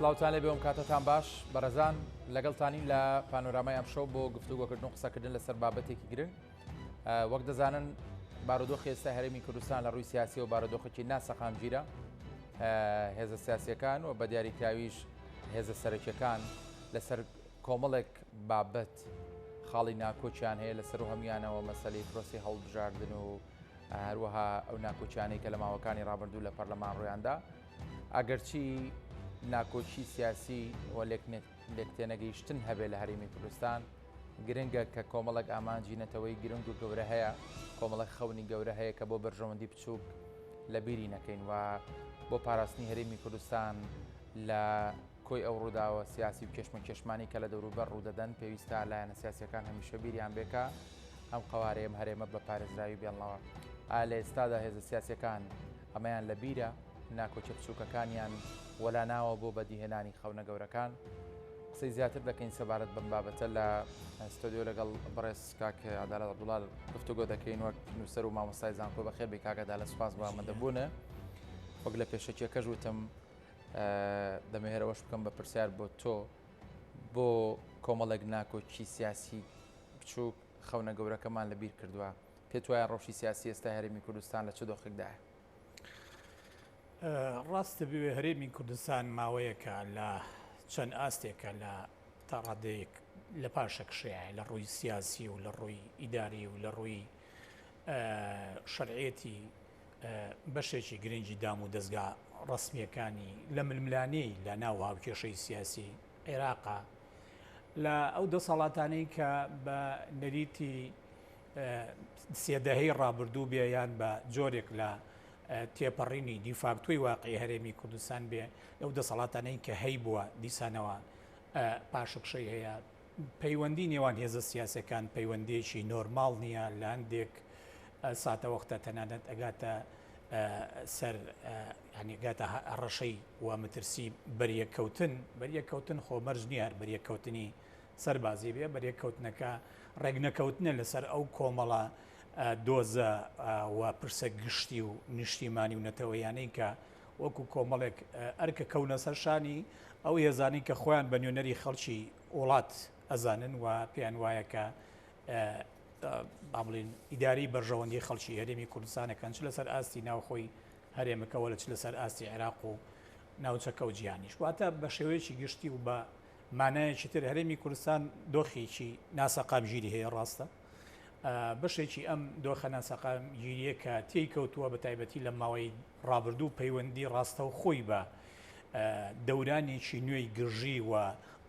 سلااوان لێ بێم کاتتان باش بەڕێزان لەگەڵتانین لە پانۆرامای ئەمشەو بۆ گفتوگۆکردن و قسەکردن لەسەر بابەتێکی گرنگ وەک دەزانن بارودۆخی ئێستا هەرێمی کوردستان لە ڕووی سیاسی و بارودۆخێکی ناسەقامگیرە هێزە سیاسیەکان و بە دیاریکراویش هێزە سەرەکیەکان لەسەر کۆمەڵێک بابەت خاڵی ناکۆکیان هەیە لەسەر و هەموانەوە مەسەلەی پرۆسی هەڵبژاردن و هەروەها ئەو ناکۆکیانەی کە لە ماوەکانی ڕابردوو لە پەرلەمان ڕوویاندا ئەگەرچی ناکۆکی سیاسی و لێکتێنەگەیشتن هەبێ لە هەرێمی کوردستان گرنگە کە کۆمەڵێک ئامانجی نەتەوەی گرنگ و گەورە هەیە کۆمەڵێک خەونی گەورە هەیە کە بۆ بەرژەوەندی بچووک لە بیری نەکەین و بۆ پاراستنی هەرێمی کوردستان لە کۆی ئەو ڕووداوە سیاسی و کێشمەکێشمانی کە لە دەوروبەر ڕوودەدەن پێویستە لایەنە سیاسیەکان هەمیشە بیریان بێکە ئەم قەوارەیە ئەم هەرێمە بە پارێزراوی بێڵنەوە. ئایا لە ئێستادا هێزە سیاسیەکان ئەمەیان لە بیرە؟ ناکۆکیە بچووکەکانیان وەلا ناوە بۆ بەدیهێنانی خەونە گەورەکان؟ قسەی زیاتر دەکەین سەبارەت بەم بابەتە لە ستۆدیۆ لەگەڵ بەڕێز کاک عەدالەت عەبدوڵا گفتوگۆ دەکەین وەک نووسەر و مامۆستای زانکۆ. بەخێر بێی کاک عەدالەت، سوپاس بۆ ئامادەبوونە. وەک لە پێشەکیەکەش وتم دەمەوێت ئەوەش بکەم بە پرسیار بۆ تۆ، بۆ کۆمەڵێک ناکۆکی سیاسی بچووک خەونە گەورەکەمان لە بیر کردووە؟ پێت وایە ڕەوشی سیاسی ئێستا هەرێمی کوردستان لە چ دۆخێکدایە؟ ڕاستە بوێ هەرێمی کوردستان ماوەیەکە لە چەند ئاستێکە لە تا ڕادەیەک لە پاشەکشەیە لە ڕووی سیاسی و لە ڕووی ئیداری و لە ڕووی شەرعیەتی بەشێکی گرنگی دام و دەزگا ڕەسمییەکانی لە ململانێی لە ناو هاوکێشەی سیاسی عێراقا لە ئەو دەسەڵاتانەی کە بە نەریتی سێ دەهەی ڕابردوو بێ یان بە جۆرێک لە تێپەڕینی دیفاکتۆی واقعی هەرێمی کوردستان بێ لەو دەسەڵاتانەی کە هەیبووە دیسانەوە پاشەکشەی هەیە پەیوەندی نێوان هێزە سیاسەکان پەیوەندیەکی نۆرماڵ نییە، لە هەندێک ساتەوەختە تەنانەت ئەگاتە سەر یانی ئەگاتە هەڕەشەی و مەترسی بەریەککەوتن، بەریەککەوتن خۆ مەرج نییە هەر بەریەککەوتنی سەربازی بێ، بەریەککەوتنەکە ڕێکنەکەوتنە لەسەر ئەو کۆمەڵە دۆزە و پرسە گشتی و نیشتیمانی و نەتەوەیانەی کە وەکو کۆمەڵێک ئەرکە کەونە سەر شانی ئەو هێزانەی کە خۆیان بە نوێنەری خەڵکی وڵات ئەزانن و پێیان وایە کە با بڵێین ئیداری بەرژەوەندی خەڵکی هەرێمی کوردستانەکەن چ لەسەر ئاستی ناوخۆی هەرێمەکەوە لە چ لەسەر ئاستی عێراق و ناوچەکە و جیهانیش واتە بە شێوەیەکی گشتی و بە مانایەکی تر هەرێمی کوردستان دۆخێکی ناسەقامگیری هەیە ڕاستە بەشێکی ئەم دۆخە ناسەقامگیریە کە تێی کەوتووە بە تایبەتی لە ماوەی ڕابردوو پەیوەندی ڕاستەوخۆی بە دەورانێکی نوێی گرژی و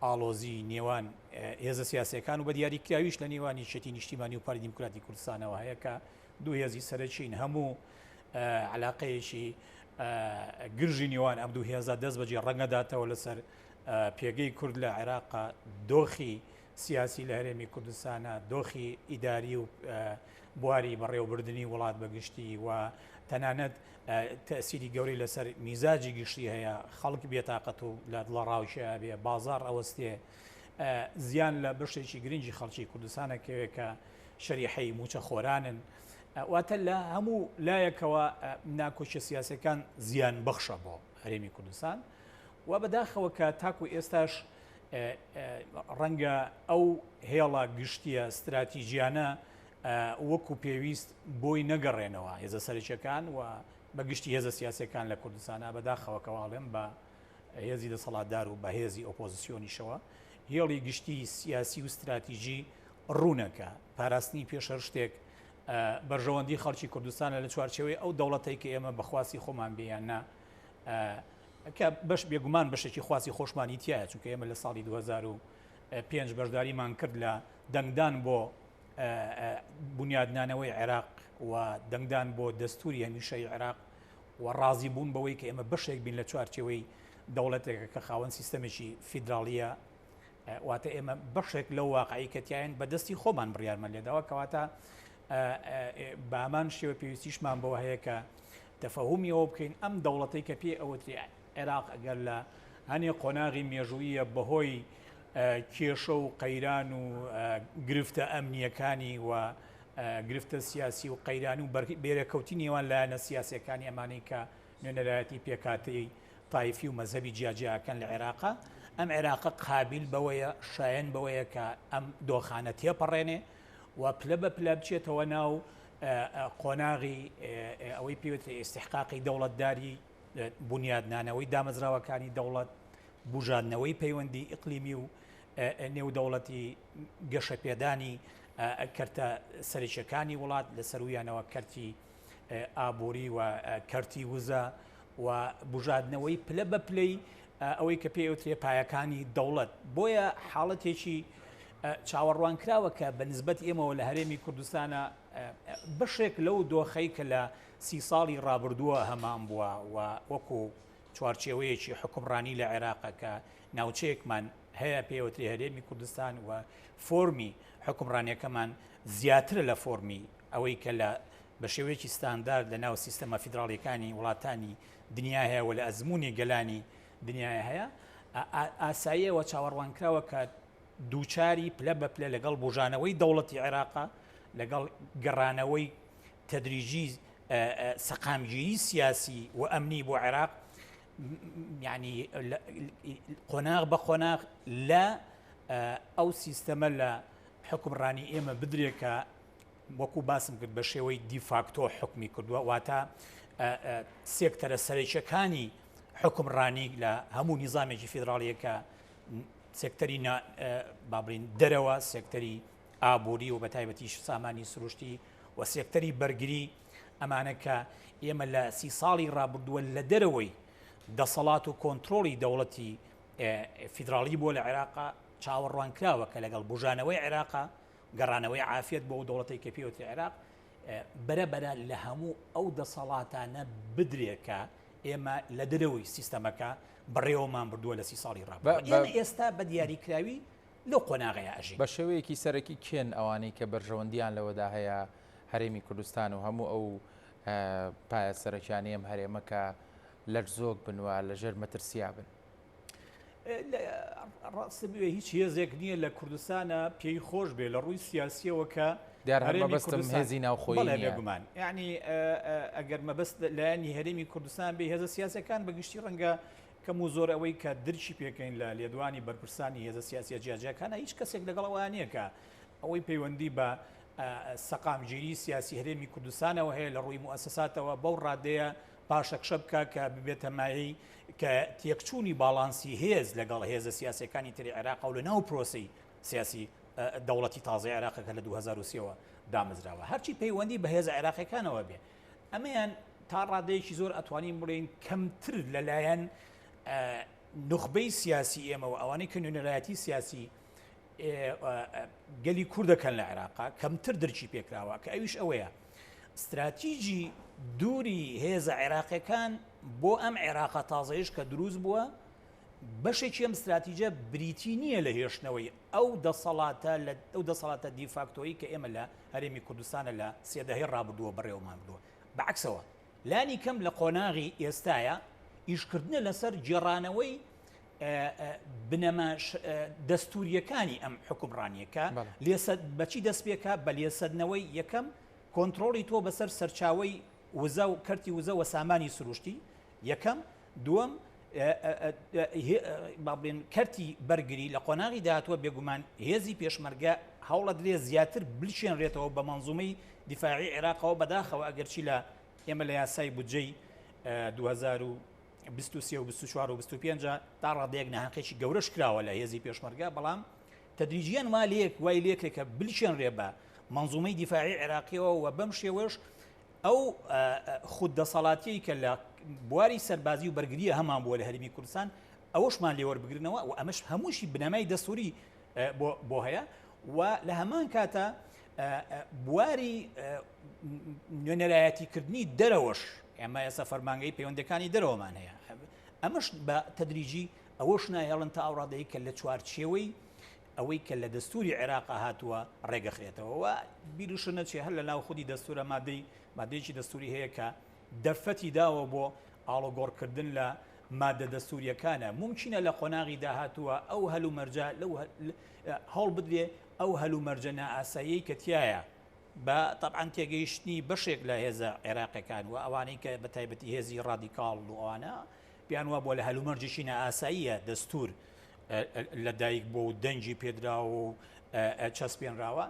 ئاڵۆزی نێوان هێزە سیاسیەکان و بە دیاریکراویش لە نێوان یەکێتی نیشتیمانی و پارتی دیموکراتی کوردستانەوە هەیە کە دوو هێزی سەرەکین هەموو علاقەیەکی گرژی نێوان ئەم دوو هێزە دەست بەجێ ڕەنگەداتەوە لەسەر پێگەی کورد لە عێراق دۆخی سیاسی لە هەرێمی کوردستانە، دۆخی ئیداری و بواری بەڕێوەبردنی وڵات بە گشتی و تەنانەت تەئسیری گەورەی لەسەر میزاجی گشتی هەیە، خەڵک بێتاقەت و لە دڵەڕاوکێ بێ، بازاڕ ئەوەستێ، زیان لە بەشێکی گرنگی خەڵکی کوردستان ئەکەوێ کە شەریحەی مووچەخۆرانن. واتە لە هەموو لایەکەوە ناکۆکیە سیاسیەکان زیان بەخشە بۆ هەرێمی کوردستان و بەداخەوە کە تاکو ئێستاش ڕەنگە ئەو هێڵە گشتیە ستراتیجیانە وەکو پێویست بۆی نەگەڕێنەوە هێزە سەرەکیەکان و بە گشتی هێزە سیاسیەکان لە کوردستانە بەداخەوە کەواڵێم بە هێزی دەسەڵاتدار و بە هێزی ئۆپۆزیسیۆنیشەوە هێڵی گشتی سیاسی و ستراتیژی ڕوونەکە پاراستنی پێش هەر شتێک بەرژەوەندی خەڵکی کوردستانە لە چوارچێوەی ئەو دەوڵەتەی کە ئێمە بەخواستی خۆمان بێ یان نا کە بەش بێگومان بەشێکی خواستی خۆشمانی تایە چونکە ئێمە لە ساڵی 2005 بەشداریمان کرد لە دەنگدان بۆ بنیادنانەوەی عێراق و دەنگدان بۆ دەستوری هەمیشەی عێراق و ڕازی بوون بەوەی کە ئێمە بەشێک بین لە چوارچێوەی دەوڵەتێکە کە خاوەن سیستەمێکی فیدراڵیە واتە ئێمە بەشێک لەو واقعی کە تیاین بە دەستی خۆمان بڕیارمان لێداوە کەواتە بامان شێوە پێویستیشمان بەوە هەیە کە تەفەهومی ئەوە بکەین ئەم دەوڵەتەی کە پێی ئەوترێ عێراق ئەگەر لە هەنێ قۆناغی مێژوویە بەهۆی کێشە و قەیران و گرفتە ئەمنیەکانی و گرفتە سیاسی و قەیران و بێرەکەوتی نێوان لایەنە سیاسەکانی ئەمانەی کە نوێنەرایەتی پێکاتەی تایفی و مەزهەبی جیاجیاکەن لە عێراقا، ئەم عێراقە قابیل بەوەیە، شایەن بەوەیە کە ئەم دۆخانە تێپەڕێنێ و پلە بە پلە بچێتەوە ناو قۆناغی ئەوەی پێوترێ ئیستحقاقی دەوڵەتداری، بونیادنانەوەی دامەزراوەکانی دەوڵەت، بوژاندنەوەی پەیوەندی ئیقلیمی و نێودەوڵەتی، گەشەپێدانی کەرتە سەرەکیەکانی وڵات لە سەرویانەوە کەرتی ئابووری و کەرتی وزە و بژاردنەوەی پلە بە پلەی ئەوەی کە پێی پایەکانی دەوڵەت. بۆیە حاڵەتێکی چاوەڕوانکراوە کە بە نسبەت ئێمەوە لە هەرێمی کوردستانە بەشێک لەو دۆخەی کە لە سی ساڵی ڕابردووە هەمان بووە و وەکو چوارچێوەیەکی حکومڕانی لە عێراقە کە ناوچەیەکمان هەیە پێوتری هەرێمی کوردستان و فۆرمی حکومڕانیەکەمان زیاترە لە فۆرمی ئەوەی کە لە بە شێوەیەکی ستاندارد لە ناو سیستەمە فیدراڵیەکانی وڵاتانی دنیا هەیە و لە ئەزموونی گەلانی دنیاە هەیە، ئاساییە و چاوەڕوانکراوە کە دووچاری پلە بە پلە لەگەڵ بوژانەوەی دەوڵەتی عێراقا، لەگەڵ گەڕانەوەی تەدریجی سەقامگیری سیاسی و ئەمنی بۆ عێراق، یعنی قۆناغ بە قۆناغ لە ئەو سیستەمە لە حکومڕانی ئێمە بدرێت کە وەکو باسم کرد بە شێوەی دیفاکتۆ حکومی کردووە، واتە سێکتەرە سەرەکیەکانی حکومڕانی لە هەموو نیزامێکی فیدراڵیە کە سێکتەری با بڵین دەرەوە، سێکتەری ئابووری و بە تایبەتیش سامانی سروشتی و سێکتەری بەرگری، ئەمانە کە ئێمە لە سی ساڵی ڕابردووە لە دەرەوەی دەسەڵات و کۆنترۆڵی دەوڵەتی فیدراڵی بووە لە عێراقا، چاوەڕوانکراوە کە لەگەڵ بوژانەوەی عێراقا، گەڕانەوەی عافیەت بۆ ئەو دەوڵەتەی کە پێوترێ عێراق، بەرە بەرە لە هەموو ئەو دەسەڵاتانە بدرێ کە ئێمە لە دەرەوەی سیستەمەکە بەڕێوەمان بردووە لە سی ساڵی ڕابردوو. ئێمە ئێستا بە دیاریکراوی لەو قۆناغەیە ئەژین. بە شێوەیەکی سەرەکی کێن ئەوانەی کە بەرژەوەندییان لەوەدا هەیە هەرێمی کوردستان و هەموو ئەو پایە سەرەکیانەی ئەم هەرێمە کە لەرزۆک بن و لەژێر مەترسیا بن؟ ڕاستە بوێ هیچ هێزێک نییە لە کوردستانە پێی خۆش بێ لە ڕووی سیاسیەوە کە دیار هەر مەبەستم هێزی ناوخۆیی بەڵێ بێگومان یعنی ئەگەر مەبەست لایەنی هەرێمی کوردستان بێ هێزە سیاسەکان بەگشتی ڕەنگە کەم و زۆر ئەوەی کە درکی پێکەین لە لێدوانی بەرپرسانی هێزە سیاسیە جیاجیاکانە هیچ کەسێک لەگەڵ ئەوە نییە کە ئەوەی پەیوەندی بە سەقامگیری سیاسی هەرێمی کوردستانەوە هەیە لە ڕووی موئەسەساتەوە بەو ڕادەیە پاشەکشە بکا کە ببێتە مایەی کە تێکچوونی باڵانسی هێز لەگەڵ هێزە سیاسیەکانی تری عێراق و لە ناو پرۆسەی سیاسی دەوڵەتی تازەی عێراق کە لە 2003 ەوە دامەزراوە. هەرچی پەیوەندی بە هێزە عێراقیەکانەوە بێ ئەمەیان تا ڕادەیەکی زۆر ئەتوانین بڵێین کەمتر لەلایەن نوخبەی سیاسی ئێمەوە ئەوانەی کە نوێنەرایەتی سیاسی گەلی کوردەکەن لە عێراقا کەمتر درکی پێکراوە کە ئەویش ئەوەیە ستراتیجی دووری هێزە عێراقیەکان بۆ ئەم عێراقە تازەیش کە دروست بووە بەشێکی ئەم ستراتیجە بریتی نییە لە هێشتنەوەی ئەو دەسەڵاتە لە ئەو دەسەڵاتە دیفاکتۆیی کە ئێمە لە هەرێمی کوردستانە لە سێدەهەی ڕابردووە بەڕێوەمان بردووە بەعکسەوە لانی کەم لە قۆناغی ئێستاە ئیشکردنە لەسەر گێڕانەوەی بنەما دەستوریەکانی ئەم حکومڕانیە کە بەچی دەست پێکا بە لێسەدنەوەی یەکەم کۆنترۆڵی تۆ بەسەر سەرچاوەی وزە و کەرتی وزە و سامانی سروشتی یەکەم دووەم با بڵێن کەرتی بەرگری لە قۆناغی داهاتووە بێگومان هێزی پێشمەرگە هەوڵەدرێ زیاتر بلچێنرێتەوە بە مەنزومەی دیفاعی عێراقەوە بەداخەوە ئەگەرچی لە ئێمە لە یاسای بودجەی 2000 23 و 24 و 25 تا ڕادەیەک ناهەقێکی گەورەش کراوە لە هێزی پێشمەرگە، بەڵام تەدریجیان وا لێک وای لێکرێت کە بلچێنرێ بە مەنزومەی دیفاعی عێراقیەوە و بەم شێوەش ئەو خود دەسەڵاتیەی کە لە بواری سەربازی و بەرگریە هەمان بووە لە هەرێمی کوردستان ئەوەشمان لێوەربگرنەوە و ئەمەش هەمووشی بنەمای دەستوری بۆ هەیە و لە هەمان کاتە بواری نوێنەرایەتیکردنی دەرەوەش ئێمە ئێستا فەرمانگەی پەیوەندەکانی دەرەوەمان هەیە ئەمەش بە تەدریجی ئەوەش ناهێڵن تا ئەو ڕادەیە کە لە چوارچێوەی ئەوەی کە لە دەستوری عێراق هاتووە ڕێگەخرێتەوە و بیرشە نەچێ هەر لە ناو خودی دەستورە مادەی مادەیەکی دەستوری هەیە کە دەرفەتی داوە بۆ ئاڵۆگۆڕکردن لە مادە دەستوریەکانە مومکینە لە قۆناغی داهاتووە ئەو هەلومەرجە لەو هەوڵ بدرێ ئەو هەلومەرجە نائاساییەی کە تیایە بە تەبعەن تێگەیشتنی بەشێک لە هێزە عێراقیەکان و ئەوانەی کە بە تایبەتی هێزی ڕادیکاڵ و ئەوانە. پێیان وابووە لە هەلومەرجێکی نائاساییە دەستور لە دایک بووە و دەنگی پێدراوە و چەسپێنراوە،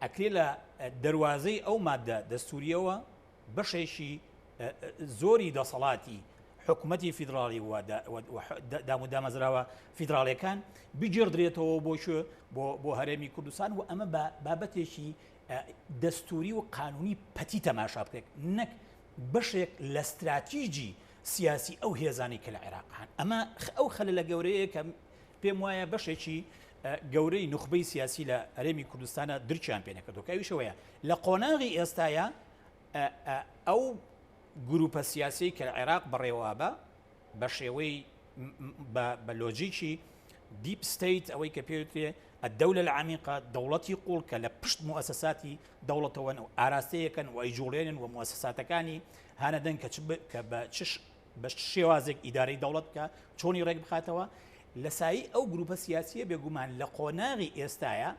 ئەکرێ لە دەروازەی ئەو مادە دەستوریەوە بەشێکی زۆری دەسەڵاتی حکومەتی فیدراڵی و دام و دامەزراوە فیدراڵیەکان بگێڕدرێتەوە بۆ کوێ بۆ هەرێمی کوردستان و ئەمە بە بابەتێکی دەستوری و قانونی پەتی تەماشا بکرێت نەک بەشێک لە ستراتیجی سیاسی ئەو هێزانەی کە لە عێراق هەن. ئەمە ئەو خەلەلە گەورەیە کە پێم وایە بەشێکی گەورەی نوخبەی سیاسی لە هەرێمی کوردستانە درکیان پێ نەکردو کە ئەویش ئەوەیە لە قۆناغی ئێستایا ئەو گروپە سیاسی کە لە عێراق بەڕێوە بە بە شێوەی بە لۆجیکی deep state ئەوەی کە پێوترێ الدولە العمیقە دەوڵەتی قوڵ کە لە پشت موئەسەساتی دەوڵەتەوەن و ئاراستەیەکەن و ئەیجوڵێنن و موئەسەساتەکانی هانەدەن کە کە بە چ بە شێوازێک ئیدارەی دەوڵەت بکە چۆنی ڕێک بخاتەوە لە سایی ئەو گروپە سیاسیە بێگومان لە قۆناغی ئێستاە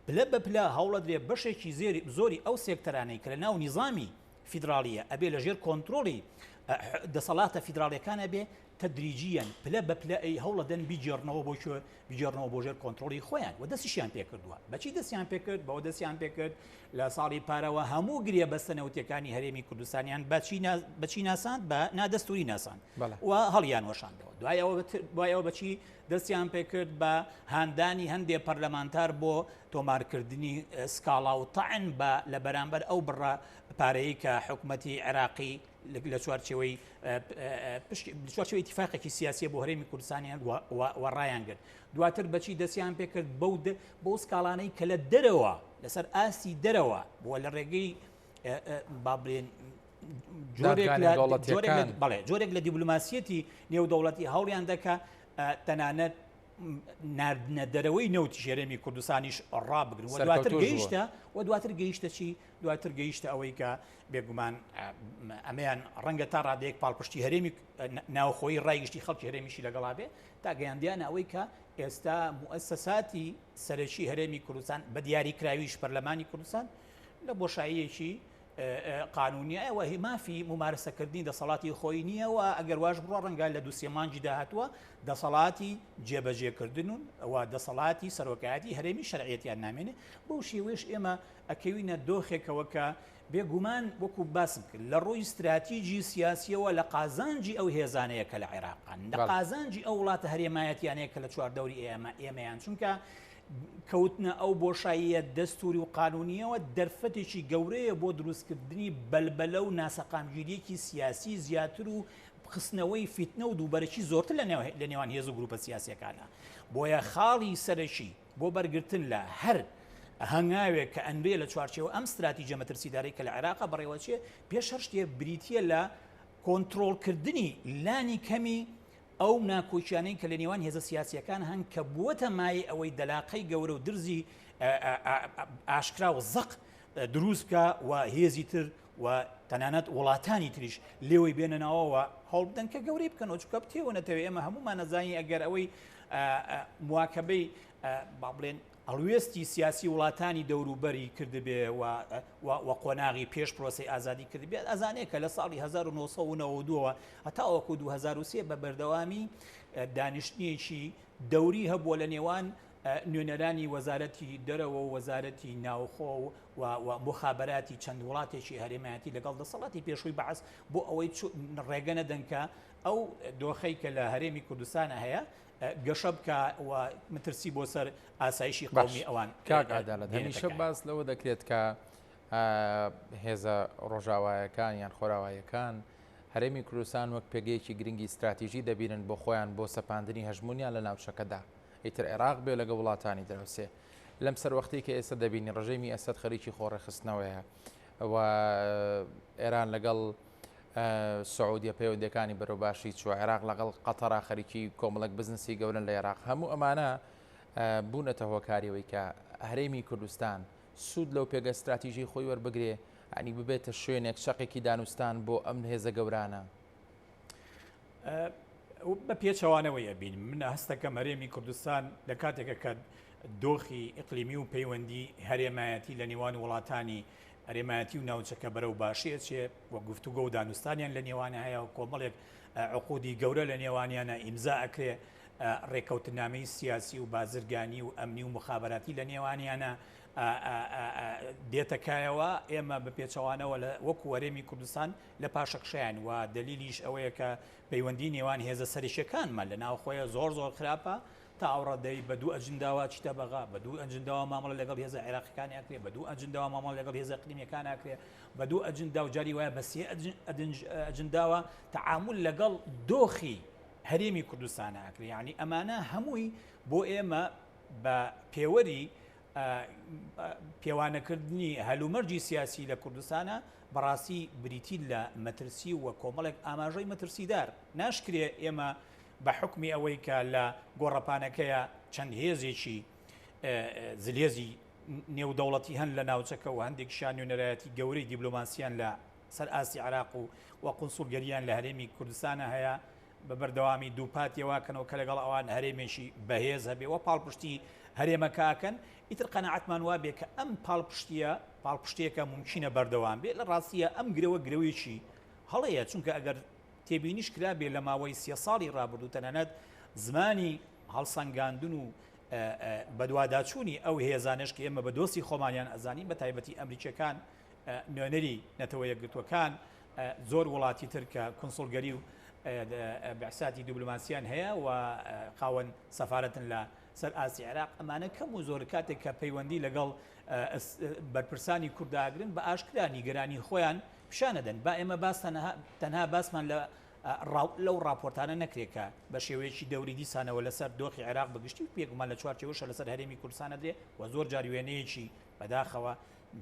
پلە بە پلە هەوڵەدرێ بەشێکی زێری زۆری ئەو سێکتەرانەی کە لە ناو نیزامی فیدراڵیە ئەبێ لە ژێر کۆنترۆڵی دەسەڵاتە فیدراڵیەکان ئەبێ تەدریجیەن پلە بە پلە ئەی هەوڵەدەن بیگێڕنەوە بۆ کوێ بیگێڕنەوە بۆ ژێر کۆنترۆڵی خۆیان و دەستیشیان پێکردووە بەچی دەستیان پێکرد بەوە دەستیان پێکرد لە ساڵی پارەوە هەموو گریە بەستە نەوتەکانی هەرێمی کوردستانیان بەچی بەچی ناساند بە نادەستوری ناساند و هەڵیان وەشاندەوە دوای ئەوە دوای ئەوە بەچی دەستیان پێکرد بە هاندانی هەندێ پەرلەمانتار بۆ تۆمارکردنی سکاڵا و تەعن بە لە بەرامبەر ئەو بڕە پارەیە کە حکومەتی عێراقی لە چوارچێوەی چوارچێوەی ئیتیفاقێکی سیاسیە بۆ هەرێمی کوردستانیان و ڕایان گرت دواتر بەچی دەستیان پێکرد بەو بەو سکاڵانەی کە لە دەرەوە لەسەر ئاستی دەرەوە بۆ لە ڕێگەی با بڵێن بەڵێ جۆرێک لە دیبلوماسیەتی نێودەوڵەتی هەوڵیان دەکا تەنانەت ناردنە دەرەوەی نەوتی هەرێمی کوردستانیش ڕابگرن و دواتر گەیشتە و دواتر گەیشتە چی دواتر گەیشتە ئەوەی کە بێگومان ئەمەیان ڕەنگە تا ڕادەیەک پاڵپشتی هەرێمی ناوخۆی ڕای گشتی خەڵکی هەرێمیشی لەگەڵا بێ تا گەیاندیانە ئەوەی کە ئێستا موئەسەساتی سەرەکی هەرێمی کوردستان بە دیاری کراویش پەرلەمانی کوردستان لە بۆشاییەکی قانونیە و هی مافی ممارەسەکردنی دەسەڵاتی خۆی نییە و ئەگەر واش بڕۆ ڕەنگە لە دوسێ مانگی داهاتووە دەسەڵاتی جێبەجێکردن و دەسەڵاتی سەرۆکایەتی هەرێمی شەرعیەتیان نامێنێ. بەو شێوەیەش ئێمە ئەکەوینە دۆخێکەوە کە بێ گومان وەکو باسم کرد لە ڕووی ستراتیجی سیاسیەوە لە قازانجی ئەو هێزانەیە کە لە عێراقن، لە قازانجی ئەو وڵاتە هەرێمایەتیانەیە کە لە چواردەوری ئێمە ئێمەیان، چونکە کەوتنە ئەو بۆشاییە دەستوری و قانونیەوە دەرفەتێکی گەورەیە بۆ دروستکردنی بەلبەلە و ناسەقامگیریەکی سیاسی زیاتر و خستنەوەی فیتنە و دووبەرەکی زۆرتر لە نێوان هێز و گروپە سیاسیەکانە. بۆیە خاڵی سەرەکی بۆ بەرگرتن لە هەر هەنگاوێک کە ئەنرێ لە چوارچێوە ئەم ستراتیجە مەترسیدارەی کە لە عێراقا بەڕێوەچێ، پێش هەر شتێ بریتییە لە کۆنترۆڵکردنی لانی کەمی ئەو ناکۆکیانەی کە لە نێوان هێزە سیاسییەکان هەن کە بووەتە مایەی ئەوەی دەلاقەی گەورە و درزی ئاشکرا و زەق دروست بکا و هێزی تر و تەنانەت وڵاتانی تریش لێوەی بێنە ناوەوە هەوڵ بدەن کە گەورەی بکەنەوە چونکە بتێوە نەتەوێ ئێمە هەمومان نەزانین ئەگەر ئەوەی مواکەبەی با بڵێن هەڵوێستی سیاسی وڵاتانی دەوروبەری کردبێ و قۆناغی پێش پرۆسی ئازادی کردبێت ئەزانێ کە لە ساڵی 1992ەوە هەتاوەکو 2003 بە بەردەوامی دانیشتنیەکی دەوری هەبووە لە نێوان نوێنەرانی وەزارەتی دەرەوە و وەزارەتی ناوخۆ و و موخابەراتی چەند وڵاتێکی هەرێمایەتی لەگەڵ دەسەڵاتی پێشووی بەعس بۆ ئەوەی ڕێگە نەدەن کە ئەو دۆخەی کە لە هەرێمی کوردستانە هەیە گەشە بکا و مەترسی بۆ سەر ئاسایشی قەومی ئەوان کاک عەدالەت هەمیشە باس لەوە دەکرێت کە هێزە ڕۆژاوایەکان یان خۆراوایەکان هەرێمی کوردستان وەک پێگەیەکی گرنگی ستراتیژی دەبینن بۆ خۆیان بۆ سەپاندنی هەژمونیان لە ناوچەکەدا ئیتر عێراق بێ لەگە وڵاتانی دراوسێ. لەم سەروەختەی کە ئێستا دەبینین ڕژێمی ئەسەد خەریکی خۆڕێکخستنەوەیە و ئێران لەگەڵ سعودیە پەیوەندەکانی بەرەو باشی چووە، عێراق لەگەڵ قەتەرا خەریکی کۆمەڵێک بزنسی گەورەن لە عێراق، هەموو ئەمانە بوونەتە هۆکاریەوەی کە هەرێمی کوردستان سوود لەو پێگە ستراتیژی خۆی وەربگرێ، ینی ببێتە شوێنێک چەقێکی دانوستان بۆ ئەم هێزە گەورانە. بە پێچەوانەوەی ئەبینم من هەستەکەم هەرێمی کوردستان لە کاتێکە کە دۆخی ئیقلیمی و پەیوەندی هەرێمایەتی لە نێوان وڵاتانی هەرێمایەتی و ناوچەکە بەرەو باشی ئەچێ و گفتوگۆ و دانوستانیان لە نێوانە هەیە و کۆمەڵێک عقودی گەورە لە نێوانیانە ئیمزا ئەکرێ، ڕێککەوتنامەی سیاسی و بازرگانی و ئەمنی و موخابەراتی لە نێوانیانە دێتە کایەوە، ئێمە بە پێچەوانەوە لە وەکو هەرێمی کوردستان لە پاشەکشەیان و دەلیلیش ئەوەیە کە پەیوەندی نێوان هێزە سەرەکیەکانمان لە ناوخۆیە زۆر زۆر خراپە تا ئەو ڕادەی بە دوو ئەجنداوە چیتە بەغا، بە دوو ئەجنداوە مامەڵە لەگەڵ هێزە عێراقیەکان ئەکرێ، بە دوو ئەجنداوە مامەڵە لەگەڵ هێزە ئیقلیمیەکان ئەکرێ، بە دوو ئەجندا و جاری وایە بە سێ ئەجنداوە تەعامول لەگەڵ دۆخی هەرێمی کوردستانە ئەکرێ. یعنی ئەمانە هەمووی بۆ ئێمە بە پێوەری پێوانەکردنی هەلومەرجی سیاسی لە کوردستانە بەڕاستی بریتی لە مەترسی و کۆمەڵێک ئاماژەی مەترسیدار. ناشکرێ ئێمە بە حوکمی ئەوەی کە لە گۆڕەپانەکەیا چەند هێزێکی زلهێزی نێودەوڵەتی هەن لە ناوچەکە و هەندێکیشیان نوێنەرایەتی گەورەی دیبلۆماسیان لە سەر ئاستی عێراق و و قونسوڵگەریان لە هەرێمی کوردستانە هەیە بە بەردەوامی دووپاتی واکەنەوە کە لەگەڵ ئەوان هەرێمێکی بەهێز هەبێ و پاڵپشتی هەرێمەکە ئەکەن ئیتر قەناعەتمان وابێ کە ئەم پاڵپشتیە پاڵپشتیەکە مومکینە بەردەوام بێ لە ڕاستیە ئەم گرەوە گرەوێکی هەڵەیە چونکە ئەگەر تێبینیش کرابێ لە ماوەی سێ ساڵی ڕابردوو تەنانەت زمانی هەڵسەنگاندن و بەدواداچوونی ئەو هێزانەش کە ئێمە بە دۆستی خۆمانیان ئەزانین بە تایبەتی ئەمریکیەکان نوێنەری نەتەوە یەکگرتووەکان زۆر وڵاتی تر کە کونسوڵگەری و بعساتی دیبلۆماسیان هەیە و خاوەن سەفارەتن لە سەر ئاستی عێراق ئەمانە کەم و زۆر کاتێک کە پەیوەندی لەگەڵ بەرپرسانی کورداگرن بە ئاشکرا نیگەرانی خۆیان پیشانەدەن. با ئێمە باس تەنها باسمان لە لەو ڕاپۆرتانە نەکرێت کە بە شێوەیەکی دەوری دیسانەوە لەسەر دۆخی عێراق بە گشتی و بێگومان لە چوارچێوەشە لەسەر هەرێمی کوردستان ئەدرێ و زۆر جار وێنەیەکی بەداخەوە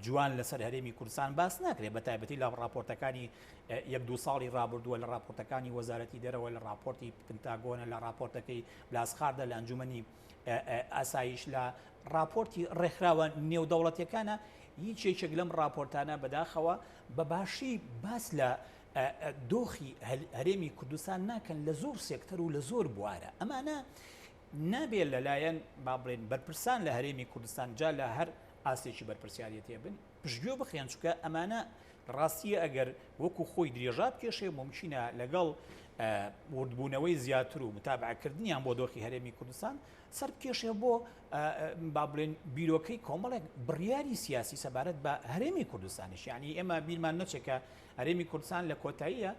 جوان لەسەر هەرێمی کوردستان باس ناکرێت بە تایبەتی لە ڕاپۆرتەکانی یەک دوو ساڵی ڕابردووە لە ڕاپۆرتەکانی وەزارەتی دەرەوە لە ڕاپۆرتی پنتاگۆنە لە ڕاپۆرتەکەی بلاسخاردە لە ئەنجومەنی ئاسایش لە ڕاپۆرتی ڕێکخراوە نێودەوڵەتیەکانە، هیچ یەکێک لەم ڕاپۆرتانە بەداخەوە بە باشی باس لە دۆخی هەرێمی کوردستان ناکەن لە زۆر سێکتەر و لە زۆر بوارە. ئەمانە نابێت لەلایەن با بڵێن بەرپرسان لە هەرێمی کوردستان جا لە هەر ئاستێکی بەرپرسیارەتێ بن پشتگوێ بخرێن، چونکە ئەمانە ڕاستیە ئەگەر وەکو خۆی درێژا بکێشێ مومکینە لەگەڵ وردبوونەوەی زیاتر و متابعەکردنیان بۆ دۆخی هەرێمی کوردستان سەر بکێشێ بۆ با بڵێن بیرۆکەی کۆمەڵێک بڕیاری سیاسی سەبارەت بە هەرێمی کوردستانیش. یعنی ئێمە بیرمان نەچێت کە هەرێمی کوردستان لە کۆتاییە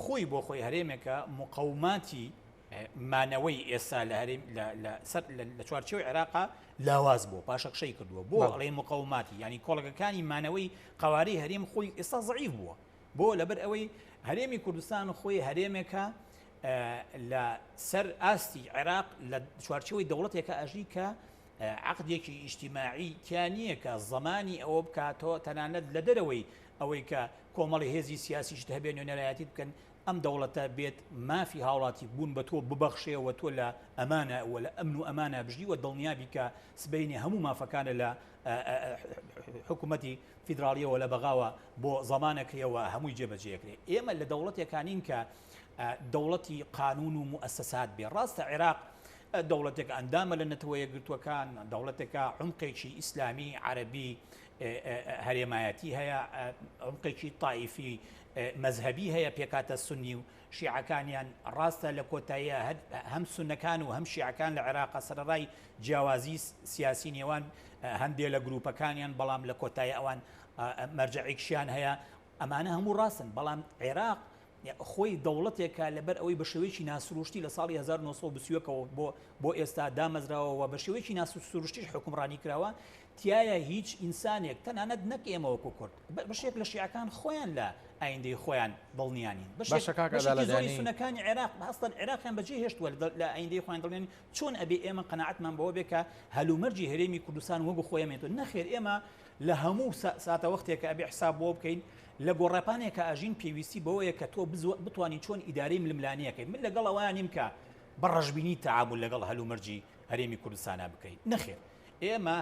خۆی بۆ خۆی هەرێمێکە مقەوماتی مانەوەی ئێستا لە هەرێم لە سەر لە چوارچێوەی عێراقا لاواز بووە، پاشەکشەی کردووە. بۆ ئەڵێن مقەوماتی، یانی کۆڵەکەکانی مانەوەی قەوارەی هەرێم خۆی ئێستا زەعیف بووە. بۆ لەبەر ئەوەی هەرێمی کوردستان خۆی هەرێمێکە لە سەر ئاستی عێراق لە چوارچێوەی دەوڵەتێکە ئەژی کە عقدێکی ئیجتیماعی تیا نییە کە زەمانی ئەوە بکاتەوە تەنانەت لە دەرەوەی ئەوەی کە کۆمەڵی هێزی سیاسیشت هەبێ نوێنەرایەتیت بکەن ئەم دەوڵەتە بێت مافی هاوڵاتی بوون بە تۆ ببەخشێ و تۆ لە ئەمانە و لە ئەمن و ئەمانە بژی و دڵنیابی کە سبەینێ هەموو مافەکانە لە حکوومەتی فیدراڵیەوە لە بەغاوە بۆ زەمانەکرێ و هەمووی جێبەجێکرێ. ئێمە لە دەوڵەتێکانین کە دەوڵەتی قانون و موئەسەسات بێ. ڕاستە عێراق دەوڵەتێک ئەندامە لە نەتەوە یەکگرتووەکان، دەوڵەتێکە عومقێکی ئیسلامی عەرەبی هەرێمایەتی هەیە، عومقێکی تائیفی مەزهەبی هەیە، پێکهاتە سوننی و شیعەکانیان ڕاستە لە کۆتاییە هەم سوننەکان و هەم شیعەکان لە عێراقا سەرەڕای جیاوازی سیاسی نێوان هەندێ لە گروپەکانیان بەڵام لە کۆتایی ئەوان مەرجەعێکشیان هەیە ئەمانە هەموو ڕاستن بەڵام عێراق خۆی دەوڵەتێکە لەبەر ئەوەی بە شێوەیەکی ناسروشتی لە ساڵی 1920 ەوە بۆ بۆ ئێستا دامەزراوە و بە شێوەیەکی ناسروشتیش حوکمڕانی کراوە تیایە هیچ ئینسانێک تەنانەت نەک ئێمە وەکو کورد بەشێک لە شیعەکان خۆیان لە ئایندەی خۆیان دڵنیا نین باشە کاک بەشێکی عەدالەت زۆری یانی سوننەکانی عێراق ئەسڵەن عێراقیان بەجێ هێشتووە لە ئایندەی خۆیان دڵنیا نین چۆن ئەبێ ئێمە قەناعەتمان بەوە بێ کە هەلومەرجی هەرێمی کوردستان وەکو خۆی ئەمێنێتەوە نەخێر ئێمە لە هەموو ساتەوەختێکە ئەبێ حساب بۆ بکەین لە گۆڕەپانێکا ئەژین پێویستی بەوەیە کە تۆ بتوانی چۆن ئیدارەی ململانێیەکەی من لەگەڵ ئەوە نیم کە بە ڕەشبینی تەعامول لەگەڵ هەلومەرجی هەرێمی کوردستانا بکەین نەخێر ئێمە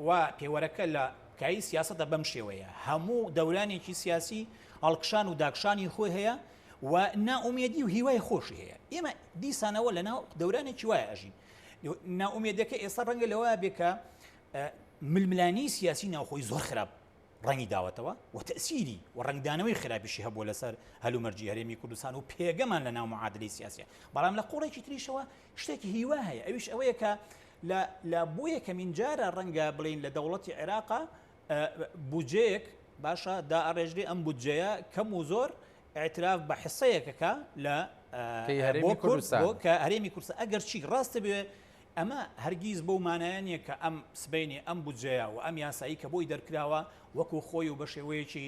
وا پێوەرەکە لە کایی سیاسەتە بەم شێوەیە هەموو دەورانێکی سیاسی هەڵکشان و داکشانی خۆی هەیە و نائومێدی و هیوای خۆشی هەیە ئێمە دیسانەوە لەناو دەورانێکی وایە ئەژین نائومێدەکە ئێستا ڕەنگە لەوە بێ کە ململانێی سیاسی ناوخۆی زۆر خراپ. ڕەنگی داوەتەوە و تەئسیری و ڕەنگدانەوەی خراپیشی هەبووە لەسەر هەلومەرجی هەرێمی کوردستان و پێگەمان لە ناو معادلەی سیاسیە. بەڵام لە قۆڵێکی تریشەوە شتێکی هیوا هەیە، ئەویش ئەوەیە کە لە لە بۆ یەکەمین جارە ڕەنگە بڵێین لە دەوڵەتی عێراقا بودجەیەک باشە دائەڕێژرێ، ئەم بودجەیە کەم و زۆر اعتراف بە حسەیەکەکە لە بۆ کوردستان کە هەرێمی کوردستان ئەگەر چی ڕاستە بێ ئەمە هەرگیز بەو مانایە نییە کە ئەم سبەینێ ئەم بودجەیە و ئەم یاسایی کە بۆی دەرکراوە وەکو خۆی و بە شێوەیەکی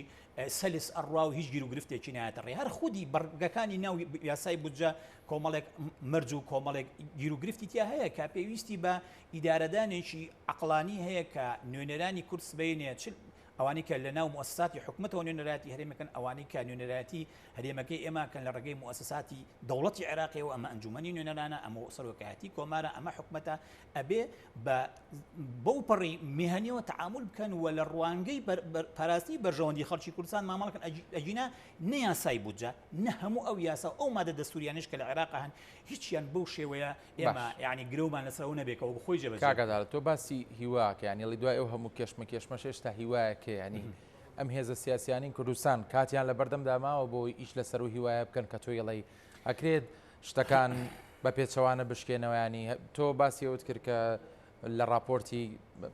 سەلس ئەڕوا و هیچ گیروگرفتێکی نایەتە ڕێ. هەر خودی بڕگەکانی ناو یاسای بودجە کۆمەڵێک مەرج و کۆمەڵێک گیروگرفتی تیا هەیە کە پێویستی بە ئیدارەدانێکی عەقڵانی هەیە کە نوێنەرانی کورد سبەینێ چ ئەوانەی کە لە ناو موئەسەساتی حکومەتەوە نوێنەرایەتی هەرێمەکەن، ئەوانەی کە نوێنەرایەتی هەرێمەکەی ئێمە کەن لە ڕێگەی موئەسەساتی دەوڵەتی عێراقیەوە، ئەمە ئەنجومەنی نوێنەرانە، ئەمە سەرۆکایەتی کۆمارە، ئەمە حکومەتە، ئەبێ بە بەو پەڕی میهەنیەوە تەعامول بکەن و لە ڕوانگەی پاراستنی بەرژەوەندی خەڵکی کوردستان مامەڵە بکەن، ئەگینا نە یاسای بودجە نە هەموو ئەو یاسا و ئەو مادە دەستوریانەش کە لە عێراق هەن هیچیان بەو شێوەیە ئێمە یعنی گرەومان لەسەر ئەوە نەبێ کە وەکو خۆی جێبەجێ کاک عەدالەت تۆ باسی هیواکە یعنی ڵی دوای ئەو هەموو کێشمە کێشمەش هێشتا هیوایەک هەیە یعنی ئەم هێزە سیاسیانەی کوردستان کاتیان لە بەردەمدا ماوە بۆ ئیش لەسەر و هیوایە بکەن کە تۆ یڵی ئەکرێت شتەکان بە پێچەوانە بشکێنەوە ینی تۆ باسی ئەوت کرد کە لە راپۆرتی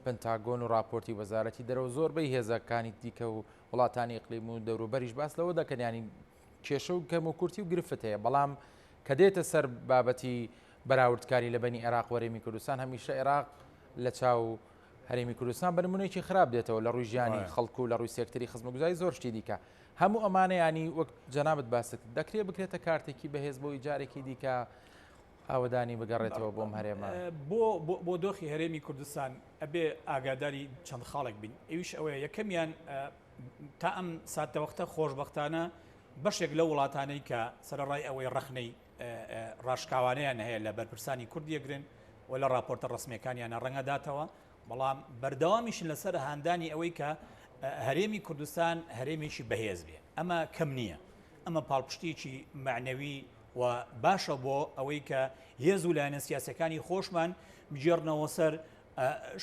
پنتاگۆن و راپۆرتی وەزارەتی دەرەوە زۆربەی هێزەکانی دیکە و وڵاتانی ئیقلیم و دەوروبەریش باس لەوە دەکەن ینی کێشە و کەم و کورتی و گرفت هەیە بەڵام کە دێتە سەر بابەتی بەراوردکاری لە بەنی عێراق وەرێمی کوردستان هەمیشە عێراق لە چاو هەرێمی کوردستان بە نمونەیەکی خراپ دێتەوە لە ڕووی ژیانی خەڵک و لە ڕووی سێکتەری خزمەتگوزاری زۆر شتی دیکە هەموو ئەمانە ینی وەک جەنابت باست کرد دەکرێت بکرێتە کارتێکی بەهێز بۆی جارێکی دیکە ئاوەدانی بگەڕێتەوە بۆم هەرێمە. بۆ بۆ دۆخی هەرێمی کوردستان ئەبێ ئاگاداری چەند خاڵێک بین ئەویش ئەوەیە یەکەمیان تا ئەم ساتەوەختە خۆشبەختانە بەشێک لەو وڵاتانەی کە سەرەڕای ئەوەی ڕەخنەی ڕاشکاوانەیان هەیە لە بەرپرسانی کورد یەگرن و لە ڕاپۆرتە ڕسمیەکانیانە ڕەنگە داتەوە بەڵام بەردەوامیشن لەسەر هاندانی ئەوەی کە هەرێمی کوردستان هەرێمێکی بەهێز بێ ئەمە کەم نییە ئەمە پاڵپشتیکی معنەوی و باشە بۆ ئەوەی کە هێز و لایەنە سیاسەکانی خۆشمان بگێڕنەوە سەر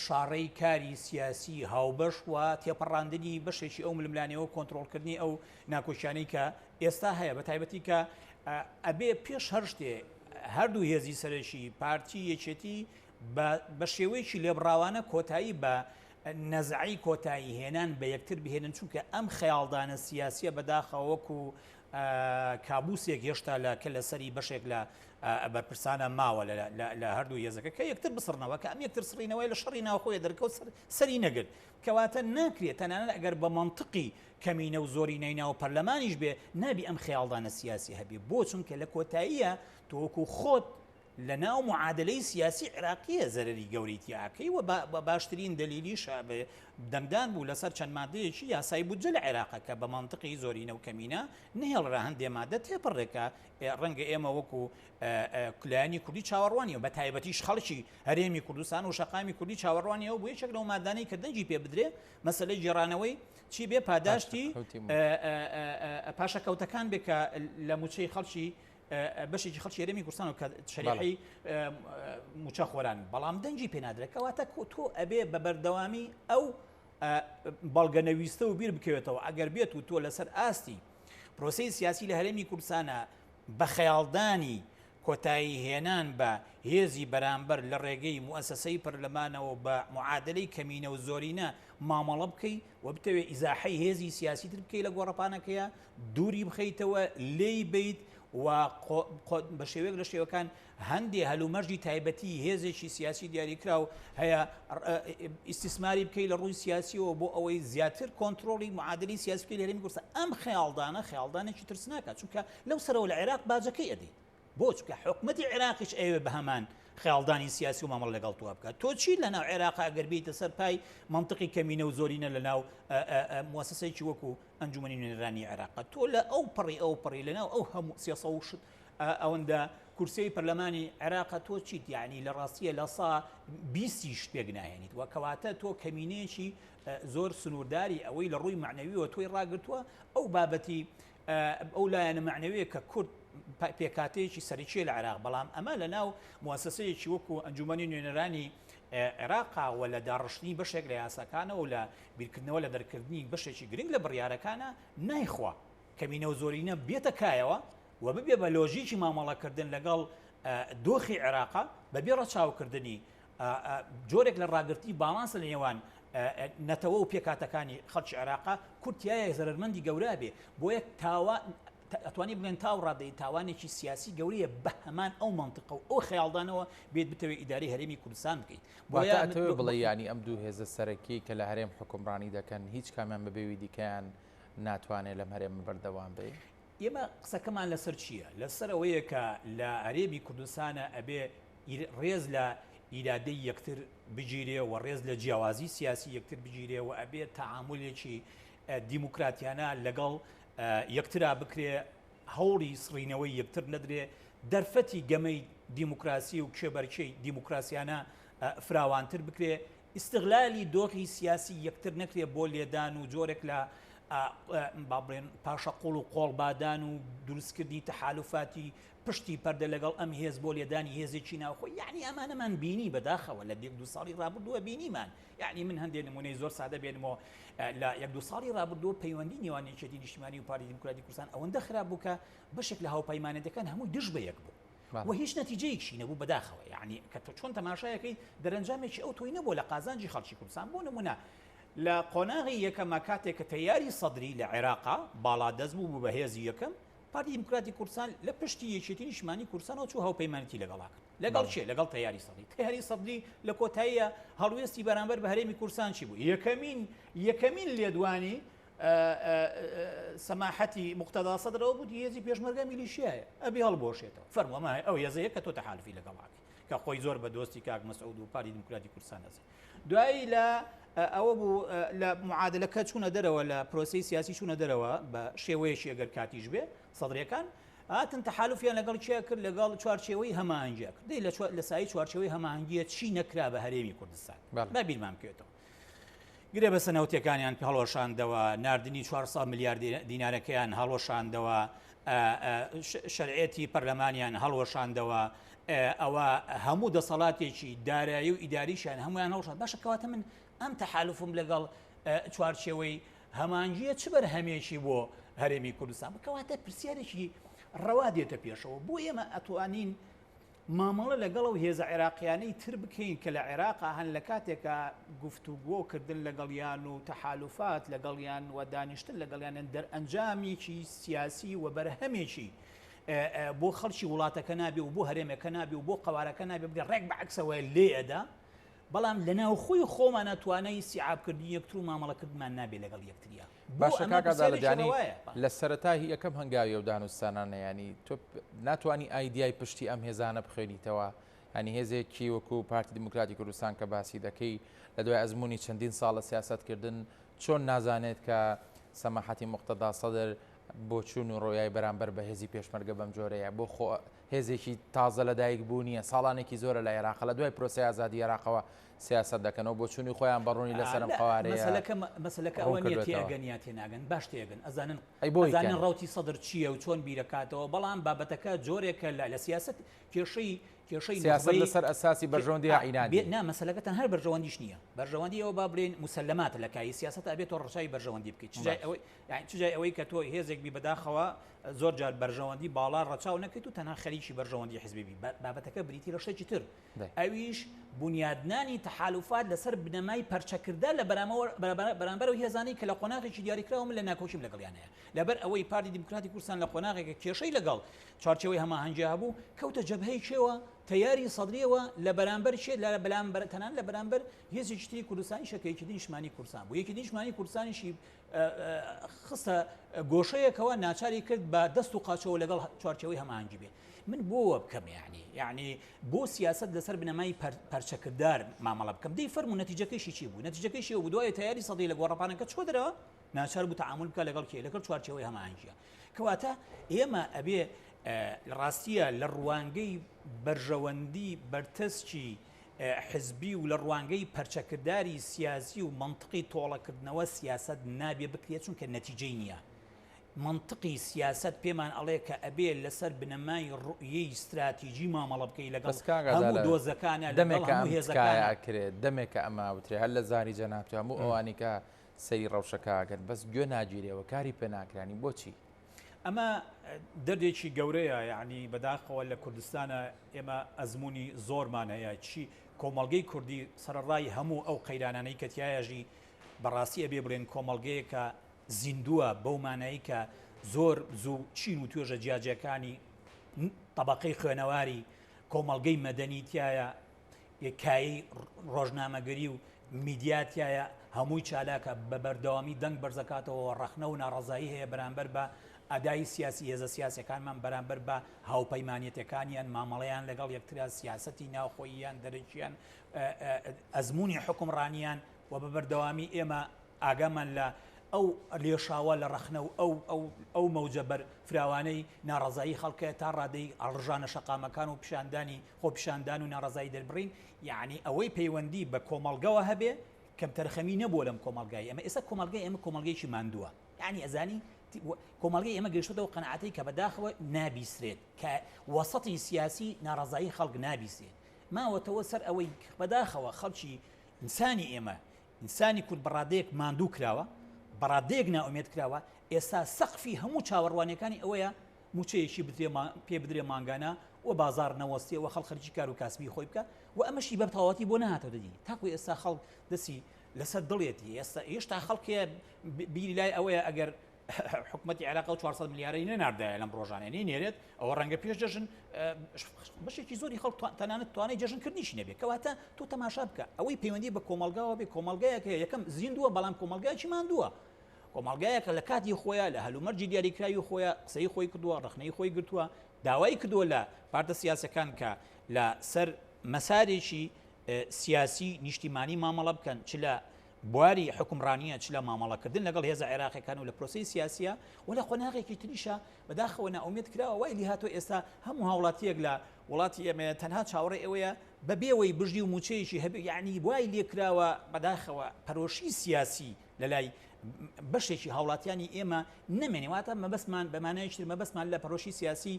شاڕێی کاری سیاسی هاوبەش و تێپەڕاندنی بەشێکی ئەو ململانێوە کۆنترۆڵکردنی ئەو ناکۆکیانەی کە ئێستا هەیە بە تایبەتی کە ئەبێ پێش هەر شتێ هەردوو هێزی سەرەکی پارتی یەکێتی بە شێوەیەکی لێبڕاوانە کۆتایی بە نەزعی کۆتایی هێنان بە یەکتر بهێنن چونکە ئەم خەیاڵدانە سیاسیە بەداخەوە وەکو کابوسێک هێشتا لە کە لەسەری بەشێک لە بەرپرسانە ماوە لە هەردوو هێزەکە کە یەکتر بسڕنەوە کە ئەم یەکتر سڕینەوەی لە شەڕی ناوخۆیە دەرکەوت سەری نەگرت کەواتە ناکرێت تەنانەت ئەگەر بە مەنتقی کەمینە و زۆرینەی ناو پەرلەمانیش بێ نابی ئەم خەیاڵدانە سیاسی هەبێ بۆ چونکە لە کۆتاییە تۆ وەکو خۆت لە ناو معادلەی سیاسی عێراقیە زەرەری گەورەی تیا ئەکەی و بە باشترین دەلیلیش دەنگدان بوو لەسەر چەند مادەیەکی یاسای بودجە لە عێراق کە بە مەنتقی زۆرینە و کەمینە نەهێڵرا هەندێ مادە تێپەڕێ کە ڕەنگە ئێمە وەکو لایەنی کوردی چاوەڕوانی و بە تایبەتیش خەڵکی هەرێمی کوردستان و شەقامی کوردی چاوەڕوانی ئەو بوو یەکێک لەو مادانەی کە دەنگی پێ بدرێ مەسەلەی گێڕانەوەی چی بێ پاداشتی پاشەکەوتەکان بێ کە لە موچەی خەڵکی بەشێکی خەڵکی هەرێمی کوردستان و کە شەریحەی موچە خۆران بەڵام دەنگی پێنادرێت کەواتە تۆ ئەبێ بە بەردەوامی ئەو بەڵگە نەویستە و بیر بکەوێتەوە ئەگەر بێت و تۆ لەسەر ئاستی پرۆسەی سیاسی لە هەرێمی کوردستانە بە خەیاڵدانی کۆتایی هێنان بە هێزی بەرامبەر لە ڕێگەی موئەسەسەی پەرلەمانەوە بە معادلەی کەمینە و زۆرینە مامەڵە بکەی و بتەوێ ئیزاحەی هێزی سیاسی تر بکەی لە گۆڕەپانەکەیە دووری بخەیتەوە لێی بیت و بە شێوەیەک لە شێوەکان هەندێ هەلومەرجی تایبەتی هێزێکی سیاسی دیاریکراو هەیە ئیستیسماری بکەی لە ڕووی سیاسیەوە بۆ ئەوەی زیاتر کۆنترۆڵی معادلی سیاسی بکەی لە هەرێمی کوردستان ئەم خەیاڵدانە خەیاڵدانێکی ترسناکە چونکە لەو سەرەوە لە عێراق باجەکەی ئەدەیت بۆ چونکە حکومەتی عێراقیش ئەیەوێ بە هەمان خەیاڵدانی سیاسی و مامەڵە لەگەڵ تۆ بکات تۆ چی لەناو عێراق ئەگەر بیتە سەر پای منطقی کەمینە و زۆرینە لەناو موسسەیەکی وەکو ئەنجومەنی نوێنەرانی عێراق تۆ لە ئەو پەڕی ئەو پەڕی لەناو ئەو هەموو سێسە و شت ئەوەندە کورسیی پەرلەمانی عێراق تۆ چیت یعنی لە ڕاستیە لە سا بیستیش پێک ناهێنیت وە کەواتە تۆ کەمینەیەکی زۆر سنوورداری ئەوەی لە ڕووی معنەویەوە تۆی ڕاگرتووە ئەو بابەتی ئەو لایەنە معنەویە کە کورد پێکاتەیەکی سەرەکیە لە عێراق بەڵام ئەمە لە ناو موسسەیەکی وەکو ئەنجومەنی نوێنەرانی عێراقا و لە داڕشتنی بەشێک لە یاساکانەوە و لە بیرکردنەوە لە دەرکردنی بەشێکی گرنگ لە بڕیارەکانە نایخوا کەمینە و زۆرینە بێتە کایەوە و ببێ بە لۆژیکی مامەڵەکردن لەگەڵ دۆخی عێراقا بەبێ ڕەچاوکردنی جۆرێک لە ڕاگرتنی باڵانس لە نێوان نەتەوە و پێکهاتەکانی خەڵکی عێراقا کورد تیایە زەرەرمەندی گەورە بێ بۆیە تاوا ئەتوانی بڵێن تاو ڕادەی تاوانێکی سیاسی گەورەیە بە هەمان ئەو مەنتقە و ئەو خەیاڵدانەوە بێت بتەوێت ئیدارەی هەرێمی کوردستان بکەیت. بۆیە ئەتەوێ بڵێی یانی ئەم دوو هێزە سەرەکیەی کە لە هەرێم حوکمڕانی دەکەن هیچ کامیان بەبێ وی دیکەیان ناتوانێت لەم هەرێمە بەردەوام بێ؟ ئێمە قسەکەمان لەسەر چییە؟ لەسەر ئەوەیە کە لە هەرێمی کوردستانە ئەبێ ڕێز لە ئیرادەی یەکتر بگیرێ و ڕێز لە جیاوازی سیاسی یەکتر بگیرێ و ئەبێ تەعامولێکی دیموکراتیانە لەگەڵ یەکترا بکرێ، هەوڵی سڕینەوەی یەکتر نەدرێ، دەرفەتی گەمەی دیموکراسی و کێبەرکێی دیموکراسیانە فراوانتر بکرێ، ئیستغلالی دۆخی سیاسی یەکتر نەکرێ بۆ لێدان و جۆرێک لە با بڵێن پاشەقوڵ و قۆڵبادان و دروستکردنی تەحالوفاتی پشتی پەردە لەگەڵ ئەم هێز بۆ لێدانی هێزێکی ناوخۆ یعنی ئەمانەمان بینی بەداخەوە لە یەک دوو ساڵی ڕابردووە بینیمان یعنی من هەندێک نمونەی زۆر سادە بێنمەوە لە یەک دوو ساڵی ڕابردووە پەیوەندی نێوان یەکێتی نیشتیمانی و پارتی دیموکراتی کوردستان ئەوەندە خراپ بوو کە بەشێک لە هاوپەیمانەتەکان هەمووی دژ بە یەک بوو و هیچ نەتیجەیەکشی نەبوو بەداخەوە یعنی کە تۆ چۆن تەماشایەکەی دەرەنجامێکی ئەو تۆی نەبوو لە قازانجی خەڵکی کوردستان بۆ نمونە لە قۆناغی یەکەمە کاتێک کە تەیاری سەدری لە عێراقا باڵادەست بوو بوو بە هێزی یەکەم پارتی دیموکراتی کوردستان لە پشتی یەکێتی نیشتمانی کوردستانەوە چوو هاوپەیمانێتی لەگەڵا کرد. لەگەڵ کێ؟ لەگەڵ تەیاری سەدری. تەیاری سەدری لە کۆتاییە هەڵوێستی بەرامبەر بە هەرێمی کوردستان چی بوو؟ یەکەمین یەکەمین لێدوانی سەماحەتی مقتەدا سەدرەوە بوو هێزی پێشمەرگە میلیشیایە ئەبێ هەڵبوەشێتەوە. فەرموو ئەمە ئەو هێزەیە کە تۆ تەحالفی لەگەڵا کرد کە خۆی زۆر بە دۆستی کاک مەسعود و پارتی دیموکراتی کوردستان ئەزانێ. دوایی لە ئەوە بوو لە معادلەکە چوونە دەرەوە لە پرۆسەی سیاسی چوونە دەرەوە بە شێوەیەکی ئەگەر کاتیش بێ سەدرەکان هاتن تەحالفیان لەگەڵ کێ کرد لەگەڵ چوارچێوەی هەماهەنگیە کرد دەی لە سایەی چوارچێوەی هەماهەنگیە چی نەکرا بە هەرێمی کوردستان با بیرمان بکەوێتەوە گرێبەستە نەوتیەکانیان هەڵوەشاندەوە، ناردنی 400 ملیار دینارەکەیان هەڵوەشاندەوە، شەرعێتی پەرلەمانیان هەڵوەشاندەوە، ئەوە هەموو دەسەڵاتێکی دارایی و ئیداریشیان هەمویان هەڵوەشاند. باشە کەواتە من ئەم تەحالفم لەگەڵ چوارچێوەی هەمانگیە چ بەرهەمێکی بۆ هەرێمی کوردستان؟ کەواتە پرسیارێکی ڕەوا دێتە پێشەوە بۆ ئێمە ئەتوانین مامەڵە لەگەڵ ئەو هێزە عێراقیانەی تر بکەین کە لە عێراقا هەن لە کاتێکا گفتوگۆ کردن لەگەڵیان و تەحالوفات لەگەڵیان و دانیشتن لەگەڵیان دەرئەنجامێکی سیاسی و بەرهەمێکی بۆ خەڵکی وڵاتەکە نابێ و بۆ هەرێمەکە نابێ و بۆ قەوارەکە نابێ بگە ڕێک بە عەکسەوە لێ ئەدا بەڵام لە ناوخۆی خۆمانە توانای ئیستیعابکردنی یەکتر و مامەڵەکردنمان نابێ لەگەڵ یەکتریا. باشە کاک عەدالەت یانی لە سەرەتا هی یەکەم هەنگاوی ئەو دانوستانانە یانی تۆ ناتوانی ئایدیای پشتی ئەم هێزانە بخوێنیتەوە ینی هێزێکی وەکو پارتی دیموکراتی کوردستان کە باسی دەکەی لە دوای ئەزمموی چەندین ساڵ لە سیاستکردن چۆن نازانێت کە سەماحەتی مقتەدا سەدر بۆچوون و ڕۆیای بەرامبەر بە هێزی پێشمەرگە بەم جۆرەیە بۆ خۆ هێزێکی تازە لەدایک بوو نییە ساڵانێکی زۆرە لە عێراق لە دوای پرۆسی ئازادی عێراقەوە سیاسەت دەکەن و بۆچوونی خۆیان بە ڕوونی لەسەر ئەم قەوارەیە مەسەلەکە مەسەلەکە ئەوە ڕوون نییە کردوێتەوە. تێئەگەن یا تێناگەن باش تێئەگەن ئەزانن ئەی بۆ ئەزانن هیچیان؟ ڕەوتی سەدر چییە و چۆن بیرەکاتەوە بەڵام بابەتەکە جۆرێکە لە لە سیاسەت کێشەی کێشەی سیاسەت نوخبەی لەسەر ئەساسی کێ بەرژەوەندی یا ئا بێ عینادی؟ نا مەسەلەکە تەنها هەر بەرژەوەندیش نییە بەرژەوەندی ئەوە با بڵێین موسەلەماتە لە کایەی سیاسەتا ئەبێ تۆ ڕەچاوی بەرژەوەندی بکەیت چ جای باش. ئەوەی یانی چ جای ئەوەی کە تۆ هێزێک بی بەداخەوە زۆر جار بەرژەوەندی باڵا ڕەچاو نەکەیت و تەنها خەریکی بەرژەوەندی حزبی بی بابەتەکە بریتی لە شتێکی تر ئەویش بونیادنانی تەحالوفات لەسەر بنەمای پەرچەکردار لە بەرامبەر ئەو هێزانەی کە لە قۆناغێکی دیاریکراوە من لە ناکۆکیم لەگەڵیان هەیە. لەبەر ئەوەی پارتی دیموکراتی کوردستان لە قۆناغێکە کێشەی لەگەڵ چوارچێوەی هەماهەنگییا هەبوو، کەوتە جەبهەی کێوە؟ تەیاری سەدرییەوە لە بەرامبەر کێ؟ لە بەرامبەر تەنانەت لە بەرامبەر هێزێکی تری کوردستانیشە کە یەکێتی نیشتمانی کوردستان بوو. یەکێتی نیشتمانی کوردستانیشی خستە گۆشەیەکەوە ناچاری کرد بە دەست و قاچەوە لەگەڵ چوارچێوەی هەماهەنگی بێ. من بۆ وە بکەم یعنی یعنی بۆ سیاسەت لەسەر بنەمای پەرچەکردار مامەڵە بکەم دەی فەرموو نەتیجەکەیشی چی بوو نەتیجەکەیشی ئەوە بوو دوای تەیاری سەدی لە گۆڕەپانەکە چووە دەرەوە ناچار بوو تەعامول بکات لەگەڵ کێ لەگەڵ چوارچێوەی هەماهەنگیە کەواتە ئێمە ئەبێ لە ڕاستیە لە ڕوانگەی بەرژەوەندی بەرتەسکی حزبی و لە ڕوانگەی پەرچەکرداری سیاسی و مەنتقی تۆڵەکردنەوە سیاسەت نابێ بکرێت چونکە نەتیجەی نییە. مەنتقی سیاسەت پێمان ئەڵێ کە ئەبێ لەسەر بنەمای ڕوئیەی ستراتیجی مامەڵە بکەی لەگەڵ بەس کاک هەموو عەدالەت دۆزەکانا لەگەڵ دەمێکە هەموو ئەم تکایە هێزەکانا. ئەکرێت دەمێکە ئەمە ئەوترێ هەر لە زاری جەنابت و هەموو ئەوانی کە سەیری ڕەوشەکە ئەکەن بەس گوێ ناگیرێ و کاری پێ ناکرانی بۆچی؟ ئەمە دەردێکی گەورەیە یەعنی بەداخەوە لە کوردستانا ئێمە ئەزموونی زۆرمان هەیە چی کۆمەڵگەی کوردی سەرەڕای هەموو ئەو قەیرانانەی کە تیایەژی بەڕاستی ئەبێ بڵێن کۆمەڵگەیەکە زیندووە بەو مانایەی کە زۆر زوو چین و توێژە جیاجیاکانی تەبەقەی خوێنەواری کۆمەڵگەی مەدەنی تیایە، کایەی ڕۆژنامەگەری و میدیا تیایە، هەمووی چالاکە، بە بەردەوامی دەنگ بەرزەکاتەوە، ڕەخنە و ناڕەزایی هەیە بەرامبەر بە ئەدای سیاسی هێزە سیاسیەکانمان، بەرامبەر بە هاوپەیمانێتەکانیان، مامەڵەیان لەگەڵ یەکترا، سیاسەتی ناوخۆییان، دەرەکیان، ئەزموونی حوکمڕانیان و بە بەردەوامی ئێمە ئاگامان لە ئەو لێشاوە لە ڕەخنە و ئەو ئەو ئەو مەوجە بەر فراوانەی ناڕەزایی خەڵکە تا ڕادەی هەڵڕژانە شەقامەکان و پیشاندانی خۆپیشاندان و ناڕەزایی دەربڕین، یەعنی ئەوەی پەیوەندی بە کۆمەڵگەوە هەبێ کەمتەرخەمی نەبووە لەم کۆمەڵگای ئێمە، ئێستا کۆمەڵگای ئێمە کۆمەڵگەیەکی ماندووە، یەعنی ئەزانی کۆمەڵگەی ئێمە گەیشتۆتە ئەو قەناعەتەی کە بەداخەوە نابیسرێت کە وەسەتی سیاسی ناڕەزایی خەڵک نابیسێ، ماوەتەوە سەر ئەوەی بەداخەوە خەڵکی ئینسانی ئێمە ئینسانی کورد بەڕادەیەک ماندوو کراوە بەڕادەیەک نائومێد کراوە ئێستا سەقفی هەموو چاوەڕوانیەکانی ئەوەیە موچەیەکی بدرێ پێ بدرێ مانگانە و بازار نەوەستێ و خەڵک خەرجی کار و کاسبی خۆی بکە و ئەمەشی بە تەواوەتی بۆ نەهاتەوە دەدی تاکو ئێستا خەڵک دەستی لەسەر دڵێتی ئێستا هێشتا خەڵکێ بیری لای ئەوەیە ئەگەر حکومەتی عێراق ئەو 400 ملیارەی نەناردایە لەم ڕۆژانە نەینێرێت ئەوە ڕەنگە پێش جەژن بەشێکی زۆری خەڵک تەنانەت توانای جەژن کردنیشی نەبێت کەواتە تۆ تەماشا بکە ئەوەی پەیوەندی بە کۆمەلگاوە بێ کۆمەلگایەک هەیە یەکەم زیندووە بەڵام کۆمەلگایکی ماندووە کۆمەلگایەکە لە کاتی خۆیان لە هەلومەرجی دیاریکراوی خۆیان قسەی خۆی کردووە ڕخنەی خۆی گرتووە داوای کردووە لە پارتە سیاسەکان کە لە سەر مەسارێکی سیاسی نیشتیمانی مامەڵە بکەن چ لە بواری حوکمڕانییە چ لە مامەڵەکردن لەگەڵ هێزە عێراقیەکان و لە پرۆسەی سیاسیە و لە قۆناغێکی تریشا بەداخەوە نائومێد کراوە وای لیهاتوە ئێستا هەموو هاوڵاتیەک لە وڵاتی ئێمەیە تەنها چاوەڕێی ئەوەیە بەبێ وەی بژی و موچەیەکی هەبێ یعنی وای لێکراوە بەداخەوە پەرۆشی سیاسی لەلای بەشێکی هاوڵاتیانی ئێمە نەمێنێ واتە مەبەستمان بە مانایەکی تر مەبەستمان لە پەرۆشی سیاسی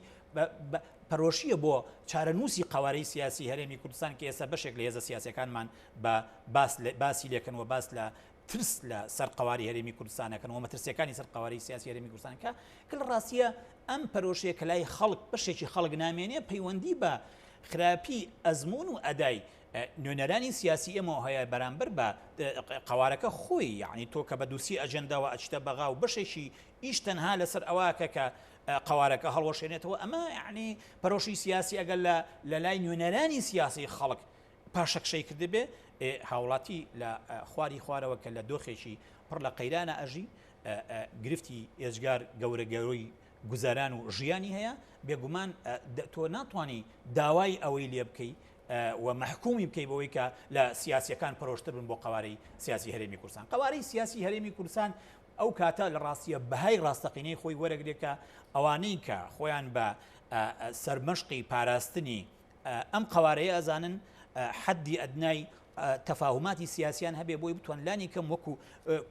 پەرۆشیە بۆ چارەنووسی قەوارەی سیاسی هەرێمی کوردستان کە ئێستا بەشێک لە هێزە سیاسەکانمان بە باس لە باسی لێکەن و باس لە ترس لە سەر قەواری هەرێمی کوردستان ئەکەن و مەترسیەکانی سەر قەواری سیاسی هەرێمی کوردستان کە کە لە ڕاستیە ئەم پەرۆشەیە کە لای خەڵک بەشێکی خەڵک نامێنێ پەیوەندی بە خراپی ئەزمون و ئەدای نوێنەرانی سیاسی ئێمەوە هەیە بەرامبەر بە قەوارەکە خۆی یعنی تۆ کە بە دوسی ئەجنداوە ئەچتە بەغا و بەشێکی ئیش تەنها لەسەر ئەوەکە کە قەوارەکە هەڵوەشێنێتەوە ئەمە یعنی پەرۆشی سیاسی ئەگەر لە لە لای نوێنەرانی سیاسی خەڵک پاشەکشەی کردبێ، هاوڵاتی لە خواری خوارەوە کە لە دۆخێکی پڕ لە قەیرانە ئەژی، گرفتی ئێجگار گەورە گەورەی گوزەران و ژیانی هەیە، بێگومان تۆ ناتوانی داوای ئەوەی لێ بکەی و مەحکومی بکەی بەوەی کە لە سیاسیەکان پەرۆشتر بن بۆ قەوارەی سیاسی هەرێمی کوردستان. قەوارەی سیاسی هەرێمی کوردستان ئەو کاتە لە ڕاستیە بەهای ڕاستەقینەی خۆی وەرەگرێ کە ئەوانەی کە خۆیان بە سەرمەشقی پاراستنی ئەم قەوارەیە ئەزانن حەدی ئەدنای تەفاهوماتی سیاسیان هەبێ بۆی بتوان لانی کەم وەکو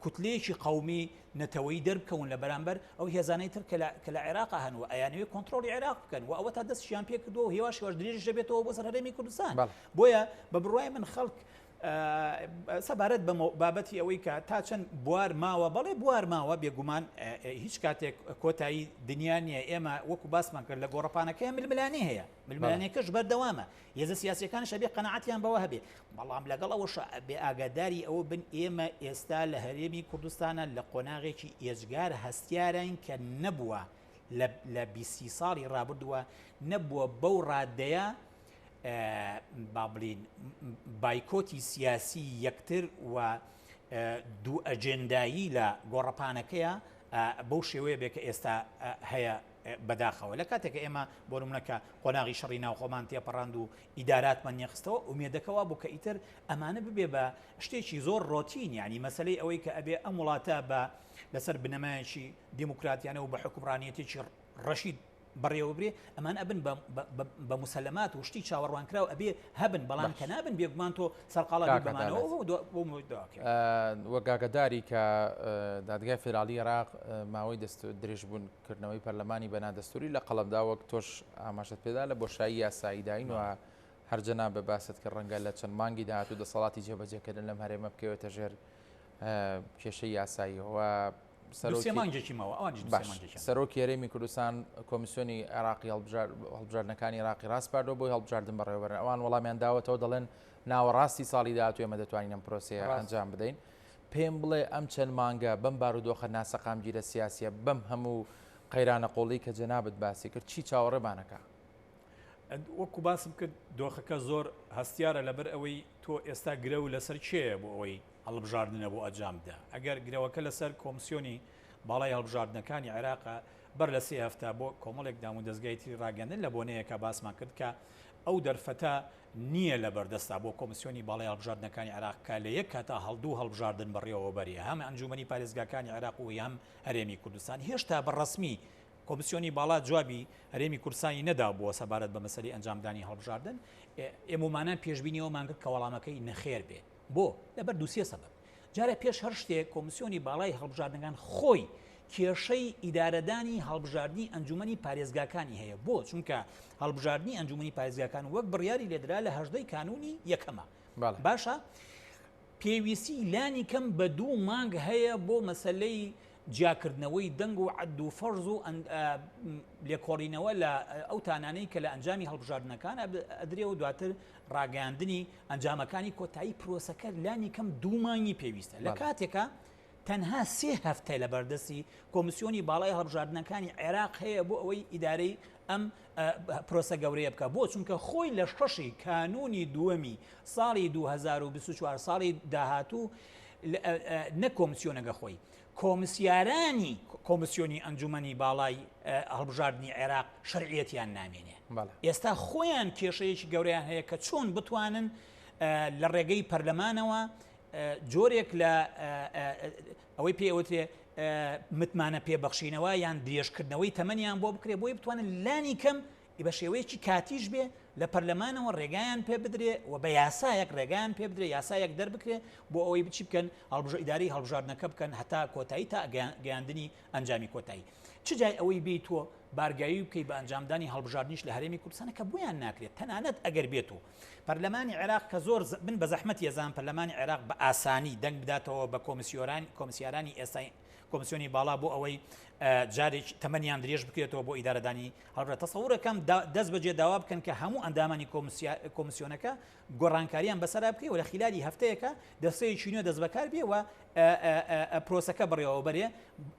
کوتلەیەکی قەومی نەتەوەیی دەربکەون لە بەرامبەر ئەو هێزانەی تر کە لە عێراق هەن و ئەیانەوێ کۆنترۆڵی عێراق بکەن و ئەوە تا دەستیان پێ کردووە و هێواش هێواش درێژیش دەبێتەوە بۆ سەر هەرێمی کوردستان. بۆیە بە بڕوای من خەڵک سەبارەت بە بابەتی ئەوەی کە تا چەند بوار ماوە بەڵێ بوار ماوە بێگومان هیچ کاتێک کۆتایی دنیا نییە ئێمە وەکو باسمان کرد لە گۆڕەپانەکەی ململانێ هەیە ململانێکەش بەردەوامە هێزە سیاسیەکانش ئەبێ قەناعەتیان بەوە هەبێ بەڵام لەگەڵ ئەوەش ئەبێ ئاگاداری ئەوە بن ئێمە ئێستا لە هەرێمی کوردستانە لە قۆناغێکی ئێجگار هەستیارین کە نەبووە لە 20 ساڵی ڕابردووە نەبووە بەو ڕادەیە با بڵین بایکۆتی سیاسی یەکتر و دوو ئەجێندایی لە گۆڕەپانەکەیە بەو شێوەیە بێ کە ئێستا هەیە بەداخەوە لە کاتێک کە ئێمە بۆ نمونە کە قۆناغی شەڕی ناوخۆمان تێپەڕاند و ئیداراتمان نێخستەوە ئومێدەکە وا بوو کە ئیتر ئەمانە ببێ بە شتێکی زۆر ڕۆتین یعنی مەسلەی ئەوەی کە ئەبێ ئەم وڵاتە بە لەسەر بنەمایەکی دیموکراتیانە و بە حکومڕانیەتێکی ڕەشید بەڕێوەبرێ ئەمان ئەبن بە مسلمات و شتی چاوەڕوانکراو ئەبێ هەبن بەڵام کە نابن بێگومان تۆ سەرقاڵە بەمانەوە وەک ئاگاداری کە دادگای فیدراڵی عێراق ماوەی دەست درێژبوون کردنەوەی پەرلەمانی بە نادەستوری لە قەڵەمدا وەک تۆش ئاماژەت پێدا لە بۆشایی یاساییداین و هەر جەنابت باست کرد ڕەنگە لە چەند مانگی داهاتوو دەسەڵاتی جێبەجێکردن لەم هەرێمە بکەوێتە ژێر کێشەی یاساییەوە. سەرۆکی هەرێمی کوردستان کۆمیسیۆنی عێراقی هەڵبژاردنەکانی عێراقی ڕاسپاردووە بۆی هەڵبژاردن بەڕێوەبەرن ئەوان وەڵامیان داوەتەوە دەڵێن ناوەڕاستی ساڵی داهاتوو ئێمە دەتوانین ئەم پرۆسەیە ئەنجام بدەین. پێم بڵێ ئەم چەند مانگە بەم بارودۆخە ناسەقامگیرە سیاسیە بەم هەموو قەیرانە قوڵی کە جەنابت باسی کرد چی چاوەڕێمانەکە؟ وەکو باسم کرد دۆخەکە زۆر هەستیارە لەبەر ئەوەی تۆ ئێستا گرەو لەسەر کێیە بۆ ئەوەی هەڵبژاردنە بۆ ئەجام بدە ئەگەر گرەوەکە لەسەر کۆمسیۆنی باڵای هەڵبژاردنەکانی عێراقە بەر لە سێ هەفتە بۆ کۆمەڵێک دام و دەزگای تری ڕاگەندن لە بۆنەیەکە باسمان کرد کە ئەو دەرفەتە نییە لە بەردەستا بۆ کۆمسیۆنی باڵای هەڵبژاردنەکانی عێراق کە لە یەک کاتا هەڵدوو هەڵبژاردن بەڕێوەبەرێ هەم ئەنجومەنی پارێزگاکانی عێراق و هەم هەرێمی کوردستان هێشتا بە ڕەسمی کۆمسیۆنی باڵا جوابی هەرێمی کوردستانی نەدابووە سەبارەت بە مەسەلەی ئەنجامدانی هەڵبژاردن ئێمەمانان پێشبینی ئەومان کرد کە وەڵامەکەی نەخێر بێ بۆ؟ لەبەر دووسێ سەبەب. جارێ پێش هەر شتێک کۆمسیۆنی باڵای هەڵبژاردنەکان خۆی کێشەی ئیدارەدانی هەڵبژاردنی ئەنجومەنی پارێزگاکانی هەیە. بۆ؟ چونکە هەڵبژاردنی ئەنجومەنی پارێزگاکان وەک بڕیاری لێدرا لە هەژدەی کانوونی یەکەمە. باشە پێویستی لانی کەم بە دوو مانگ هەیە بۆ مەسەلەی جیاکردنەوەی دەنگ و عەد و فەرز و لێکۆڵینەوە لە ئەو تانانەی کە لە ئەنجامی هەڵبژاردنەکان ئەدرێ و دواتر ڕاگەیاندنی ئەنجامەکانی کۆتایی پرۆسەکە لانی کەم دوو مانگی پێویستە لە کاتێکا تەنها سێ هەفتە لە بەردەستی کۆمیسیۆنی باڵای هەڵبژاردنەکانی عێراق هەیە بۆ ئەوەی ئیدارەی ئەم پرۆسە گەورەیە بکە بۆ چونکە خۆی لە شەشی کانونی دووەمی ساڵی 2024 ساڵی داهاتوو نە کۆمسیۆنەگە خۆی کۆمسیارانی کۆمسیۆنی ئەنجومەنی باڵای هەڵبژاردنی عێراق شەرعیەتیان نامێنێ ئێستا خۆیان کێشەیەکی گەورەیان هەیە کە چۆن بتوانن لە ڕێگەی پەرلەمانەوە جۆرێک لە ئەوەی پێوترێ متمانە پێبەخشینەوە یان درێژکردنەوەی تەمەنیان بۆ بکرێ بۆی بتوانن لانی کەم بە شێوەیەکی کاتیش بێ لە پەرلەمانەوە ڕێگایان پێ بدرێ و بە یاسایەک ڕێگایان پێ بدرێ یاسایەک دەربکرێ بۆ ئەوەی بچی بکەن هەڵبژ ئیدارەی هەڵبژاردنەکە بکەن هەتا کۆتایی تا گەیاندنی ئەنجامی کۆتایی چ جای ئەوەی بێی تۆ بارگاوی بکەی بە ئەنجامدانی هەڵبژاردنیش لە هەرێمی کوردستان کە بۆیان ناکرێت تەنانەت ئەگەر بێت و پەرلەمانی عێراق کە زۆر من بە زەحمەت یەزان پەرلەمانی عێراق بە ئاسانی دەنگ بداتەوە بە کۆمیسیۆران کۆمیسیارانی ئێستای کۆمیسیۆنی باڵا بۆ ئەوەی جارێک تەمەنیان درێژ بکرێتەوە بۆ ئیدارەدانی هەڵبژاردن تەسەورەکەم دەست بەجێ داوا بکەن کە هەموو ئەندامانی کۆمیسیۆنەکە گۆڕانکاریان بەسەرا بکرێ و لە خلالی هەفتەیەکە دەستەیەکی نوێ دەست بەکار بێ و پرۆسەکە بەڕێوە بەرێ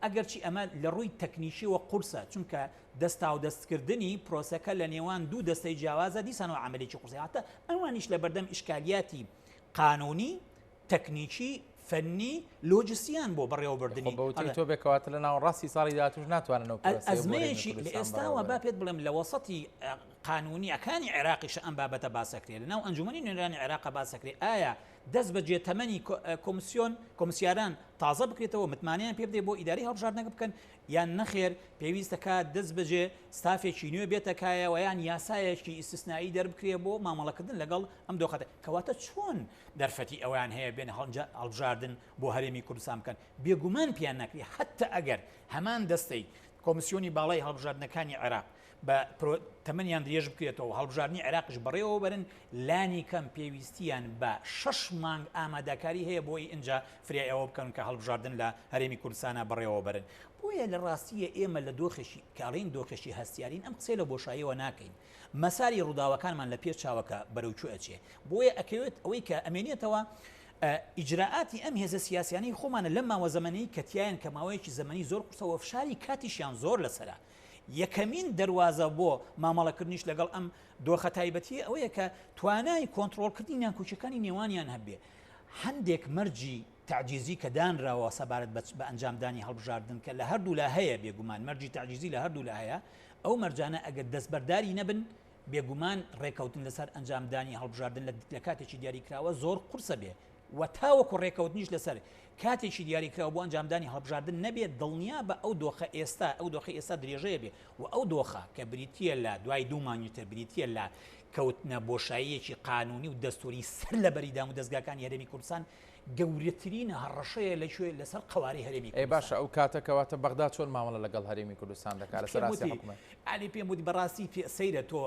ئەگەرچی ئەمە لە ڕووی تەکنیکیەوە قورسە چونکە دەستا و دەستکردنی پرۆسەکە لە نێوان دوو دەستەی جیاوازە دیسانەوە عملێکی قورسە هاتە ئەوانیش لە بەردەم ئیشکالیاتی قانونی تەکنیکی، فەنی، لۆجستیان بۆ بەڕێوەبردنی. خۆ بەوتەی تۆ بێ کەواتە لە ناوەڕاستی ساڵی داهاتووش ناتوانن ئەو پرۆسەیە بۆ هەرێمی ئەزمەیەکی لە کوردستان ئێستاوە بەڕێوە با بەرن. پێت بڵێم لە وەسەتی قانوونییەکانی عێراقیشە ئەم بابەتە باس ئەکرێ لە ناو ئەنجوومەنی نوێنەرانی عێراقا باس ئەکرێ ئایا دەست بەجێ تەمەنی کۆمسیۆن کۆمسیاران تازە بکرێتەوە متمانەیان پێ بدرێ بۆ ئیدارەی هەڵبژاردنەکە بکەن یان نەخێر پێویستە کات دەست بەجێ ستافێکی نوێ بێتە کایەوە یان یاسایەکی ئیستسنایی دەربکرێ بۆ مامەڵەکردن لەگەڵ ئەم دۆخەتە کەواتە چۆن دەرفەتی ئەوەیان هەیە بێن هەڵبژاردن بۆ هەرێمی کوردستان بکەن؟ بێگومان پێیان ناکرێت، حەتتا ئەگەر هەمان دەستەی کۆمسیۆنی باڵای هەڵبژاردنەکانی عێراق بە تەمەنیان درێژ بکرێتەوە و هەڵبژاردنی عێراقیش بەڕێوە بەرن، لانی کەم پێویستیان بە شەش مانگ ئامادەکاری هەیە بۆی ئینجا فریای ئەوە بکەن کە هەڵبژاردن لە هەرێمی کوردستانا بەڕێوە بەرن. بۆیە لە ڕاستییە ئێمە لە دۆخێکی کە ئەڵێین دۆخێکی هەستیارین ئەم قسەیە لە بۆشاییەوە ناکەین. مەساری ڕووداوەکانمان لە پێش چاوە کە بەرەو کوێ ئەچێ. بۆیە ئەکەوێت ئەوەی کە ئەمێنێتەوە ئیجرائاتی ئەم هێزە سیاسیانەی خۆمانە لەم ماوە زەمەنەی کە تیایان کە ماوەیەکی زەمەنی زۆر قورسە و فشاری کاتیشیان زۆر لەسەرە. یەکەمین دەروازە بۆ مامەڵەکردنیش لەگەڵ ئەم دۆخە تایبەتییە ئەوەیە کە توانای کۆنتڕۆڵکردنی ناکۆکیەکانی نێوانیان هەبێ. هەندێک مەرجی تەعجیزی کە دانراوە سەبارەت بە ئەنجامدانی هەڵبژاردن کە لە هەردوولا هەیە بێگومان مەرجی تەعجیزی لە هەردوولا هەیە ئەو مەرجانە ئەگەر دەستبەرداری نەبن بێگومان ڕێکەوتن لەسەر ئەنجامدانی هەڵبژاردن لە کاتێکی دیاریکراوە زۆر قورسە بێ و تاوەکو ڕێکەوتنیش لەسەر کاتێکی دیاریکراو بۆ ئەنجامدانی هەڵبژاردن نەبێت، دڵنیابە ئەو دۆخە ئێستا ئەو دۆخەی ئێستا درێژەیە بێ و ئەو دۆخە کە بریتییە لە دوای دوو مانگی تر بریتییە لە کەوتنە بۆشاییەکی قانوونی و دەستووری سەر لە بەری دامودەزگاکانی هەرێمی کوردستان گەورەترین هەڕەشەیە لە کوێ لەسەر قەوارەی هەرێمی ئەی باشە کوردستان. ئەو کاتە کەواتە بەغدا چۆن مامەڵە لەگەڵ هەرێمی کوردستان دەکات لەسەر پێم ئاستی وتی حکومەت؟ یانی پێم وتی بەڕاستی پێ سەیرە تۆ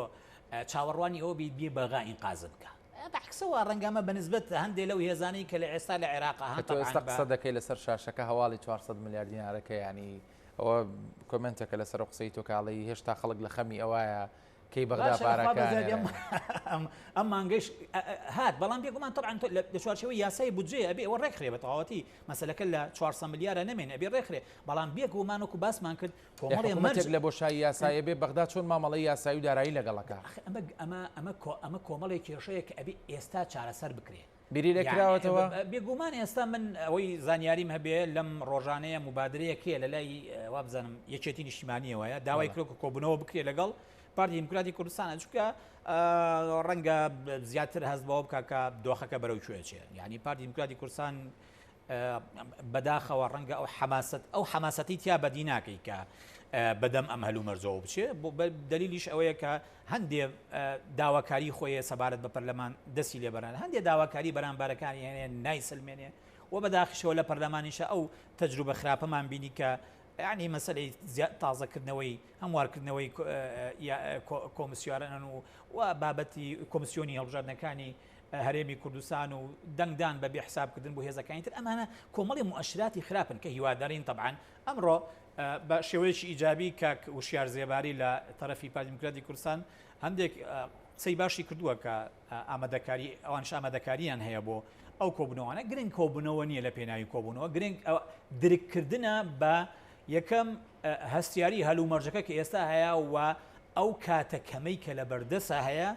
چاوەڕوانی ئەوە بیت بێ بەغا ئینقاز بکا. بە عەکسەوە ڕەنگە ئەمە بە نسبەت هەندێ لەو هێزانەی کە لە ئێستا لە عێراقا کە هەن تۆ تەبعەن ئێستا بە قسە دەکەی لەسەر شاشەکە هەواڵی 400 ملیار دینارەکە یانی ئەوە کۆمێنتێکە لەسەر ئەو قسەی تۆ کە ئەڵێی هێشتا خەڵک لە خەمی ئەوایە کەی بەغدا باشە لەخوا پارەکە بەزیادی ئەنێرێ. ئەم ئەم مانگەیش هات بەڵام بێگومان تەبعەن تۆ لە چوارچێوەی یاسای بودجەیە ئەبێ ئەوە ڕێکخرێ بە تەواوەتی مەسەلەکە لە 400 ملیارە نەمێنێ ئەبێ ڕێکخرێ بەڵام بێگومان وەکو باسمان کرد ئێ کۆمەڵێ مەرج حکوومەتێک لە بۆشایی یاسایە بێ بەغدا چۆن مامەڵەی یاسایی و دارایی لەگەڵەکە؟ ئەخ ئەمە ئەمە ئەمە کۆ ئەمە کۆمەڵێک کێشەیە کە ئەبێ ئێستا چارەسەر بکرێ بیری لێ یعنی کراوەتەوە؟ بێگومان ئێستا من ئەوەی زانیاریم هەبێ لەم ڕۆژانەیە مبادرەیەک هەیە لە لای وابزانم یەکێتی نیشتیمانیەوەیە داوای بەڵێ. کرد کە کۆبوونەوە بکرێ لەگەڵ پارتی دیموکراتی کوردستانە چونکە ڕەنگە زیاتر هەست بەوە بکە کە دۆخەکە بەرەو کوێ چێ یعنی پارتی دیموکراتی کوردستان بەداخەوە ڕەنگە ئەو حەماسەت ئەو حەماسەتی تیا بەدی ناکەی کە بەدەم ئەم هەلومەرجەوە بچێ دلیلیش ئەوەیە کە هەندێ داواکاری خۆیە سەبارەت بە پەرلەمان دەستی لێبەران هەندێ داواکاری بەرامبارەکانی هەیە نایسلمێنێ و بەداخیشەوە لە پەرلەمانیشە ئەو تەجروبە خراپەمان بینی کە یعنی مەسەلەی تازەکردنەوەی هەموارکردنەوەی کۆمسیاران و و بابەتی کۆمسیۆنی هەڵبژاردنەکانی هەرێمی کوردستان و دەنگدان بە بێ حسابکردن بۆ هێزەکانی تر ئەمانە کۆمەڵی موئەشراتی خراپن کە هیوادارین تەبعەن ئەمڕۆ بە شێوەیەکی ئیجابی کاک وشیار زێباری لە تەرەفی پارتی دیموکراتی کوردستان هەندێک قسەی باشی کردووە کە ئامادەکاری ئەوانش ئامادەکاریان هەیە بۆ ئەو کۆبوونەوانە گرنگ کۆبوونەوە نییە لە پێناوی کۆبوونەوە گرنگ درککردنە بە یەکەم هەستیاری هەلومەرجەکە کە ئێستا هەیە و ئەو کاتە کەمەی کە لە بەردەسە هەیە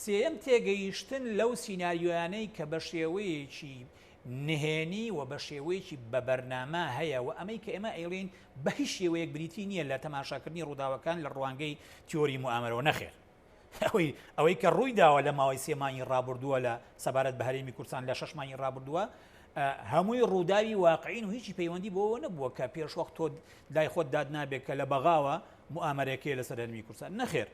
سێیەم تێگەیشتن لەو سیناریۆیانەی کە بە شێوەیەکی نهێنی و بە شێوەیەکی بە بەرنامە هەیە و ئەمەی کە ئێمە ئەیڵێین بە هیچ شێوەیەک بریتی نییە لە تەماشاکردنی ڕووداوەکان لە ڕوانگەی تیۆری موئامەرەوە نەخێر ئەوەی ئەوەی کە ڕووی داوە لە ماوەی سێ مانگی ڕابردووە لە سەبارەت بە هەرێمی کوردستان لە شەش مانگی ڕابردووە هەمووی ڕووداوی واقعین و هیچی پەیوەندی بۆەوە نەبووە کە پێشوەخت تۆ لای خۆت داد نابێت کە لە بەغاوە موئامەرەکەی لەسەر هەرێمی کوردستان نەخێر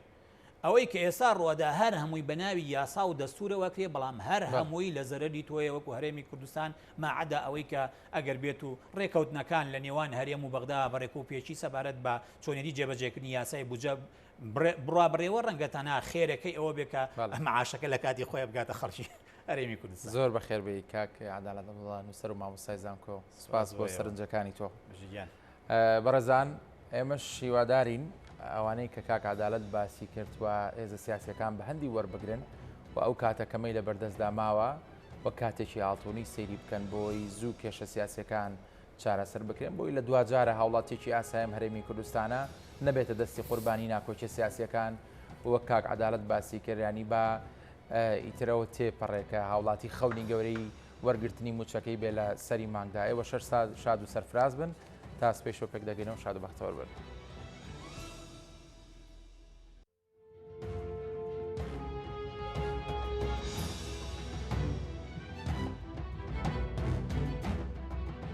ئەوەی کە ئێستا ڕوەدا هەر هەمووی بە ناوی یاسا و دەستورەوە ئەکرێ بەڵام هەر هەمووی لە زەرەری تۆیە وەکو هەرێمی کوردستان ما عەدا ئەوەی کە ئەگەر بێت و ڕێکەوتنەکان لە نێوان هەرێم و بەغدا بە ڕێکوپێکی سەبارەت بە چۆنێتی جێبەجێکردنی یاسای بودجە بڕوا بڕێوە ڕەنگە تەنها خێرەکەی ئەوە بێ کە معاشەکە لە کاتی خۆی بگاتە خەڵکی هەرێمی کوردستان. زۆر بەخێر بێی کاک عەدالەت عەبدوڵا نووسەر و مامۆستای زانکۆ سوپاس بۆ سەرنجەکانی تۆ. بژی گیان. بەڕێزان ئێمەش هیوادارین ئەوانەی کە کاک عەدالەت باسی کرد و هێزە سیاسیەکان بە هەندی وەربگرن و ئەو کاتە کەمەی لە بەردەستدا ماوە وە کاتێکی ئاڵتونی سەیری بکەن بۆی زوو کێشە سیاسیەکان چارەسەر بکرێن بۆی لە دواجارە هاوڵاتیەکی ئاسایم هەرێمی کوردستانە نەبێتە دەستی قوربانی ناکۆکیە سیاسیەکان وەک کاک عەدالەت باسی کرد ینی با ئیترەوە تێپەڕێکە هاوڵاتی خەونی گەورەی وەرگرتنی مووچەکەی بێ لە سەری مانگدا. ئێوە شەش شاد و سەرفراز بن. تا سبەی شەو پێک دەگەینەوە شاد و بەختەوەر بن.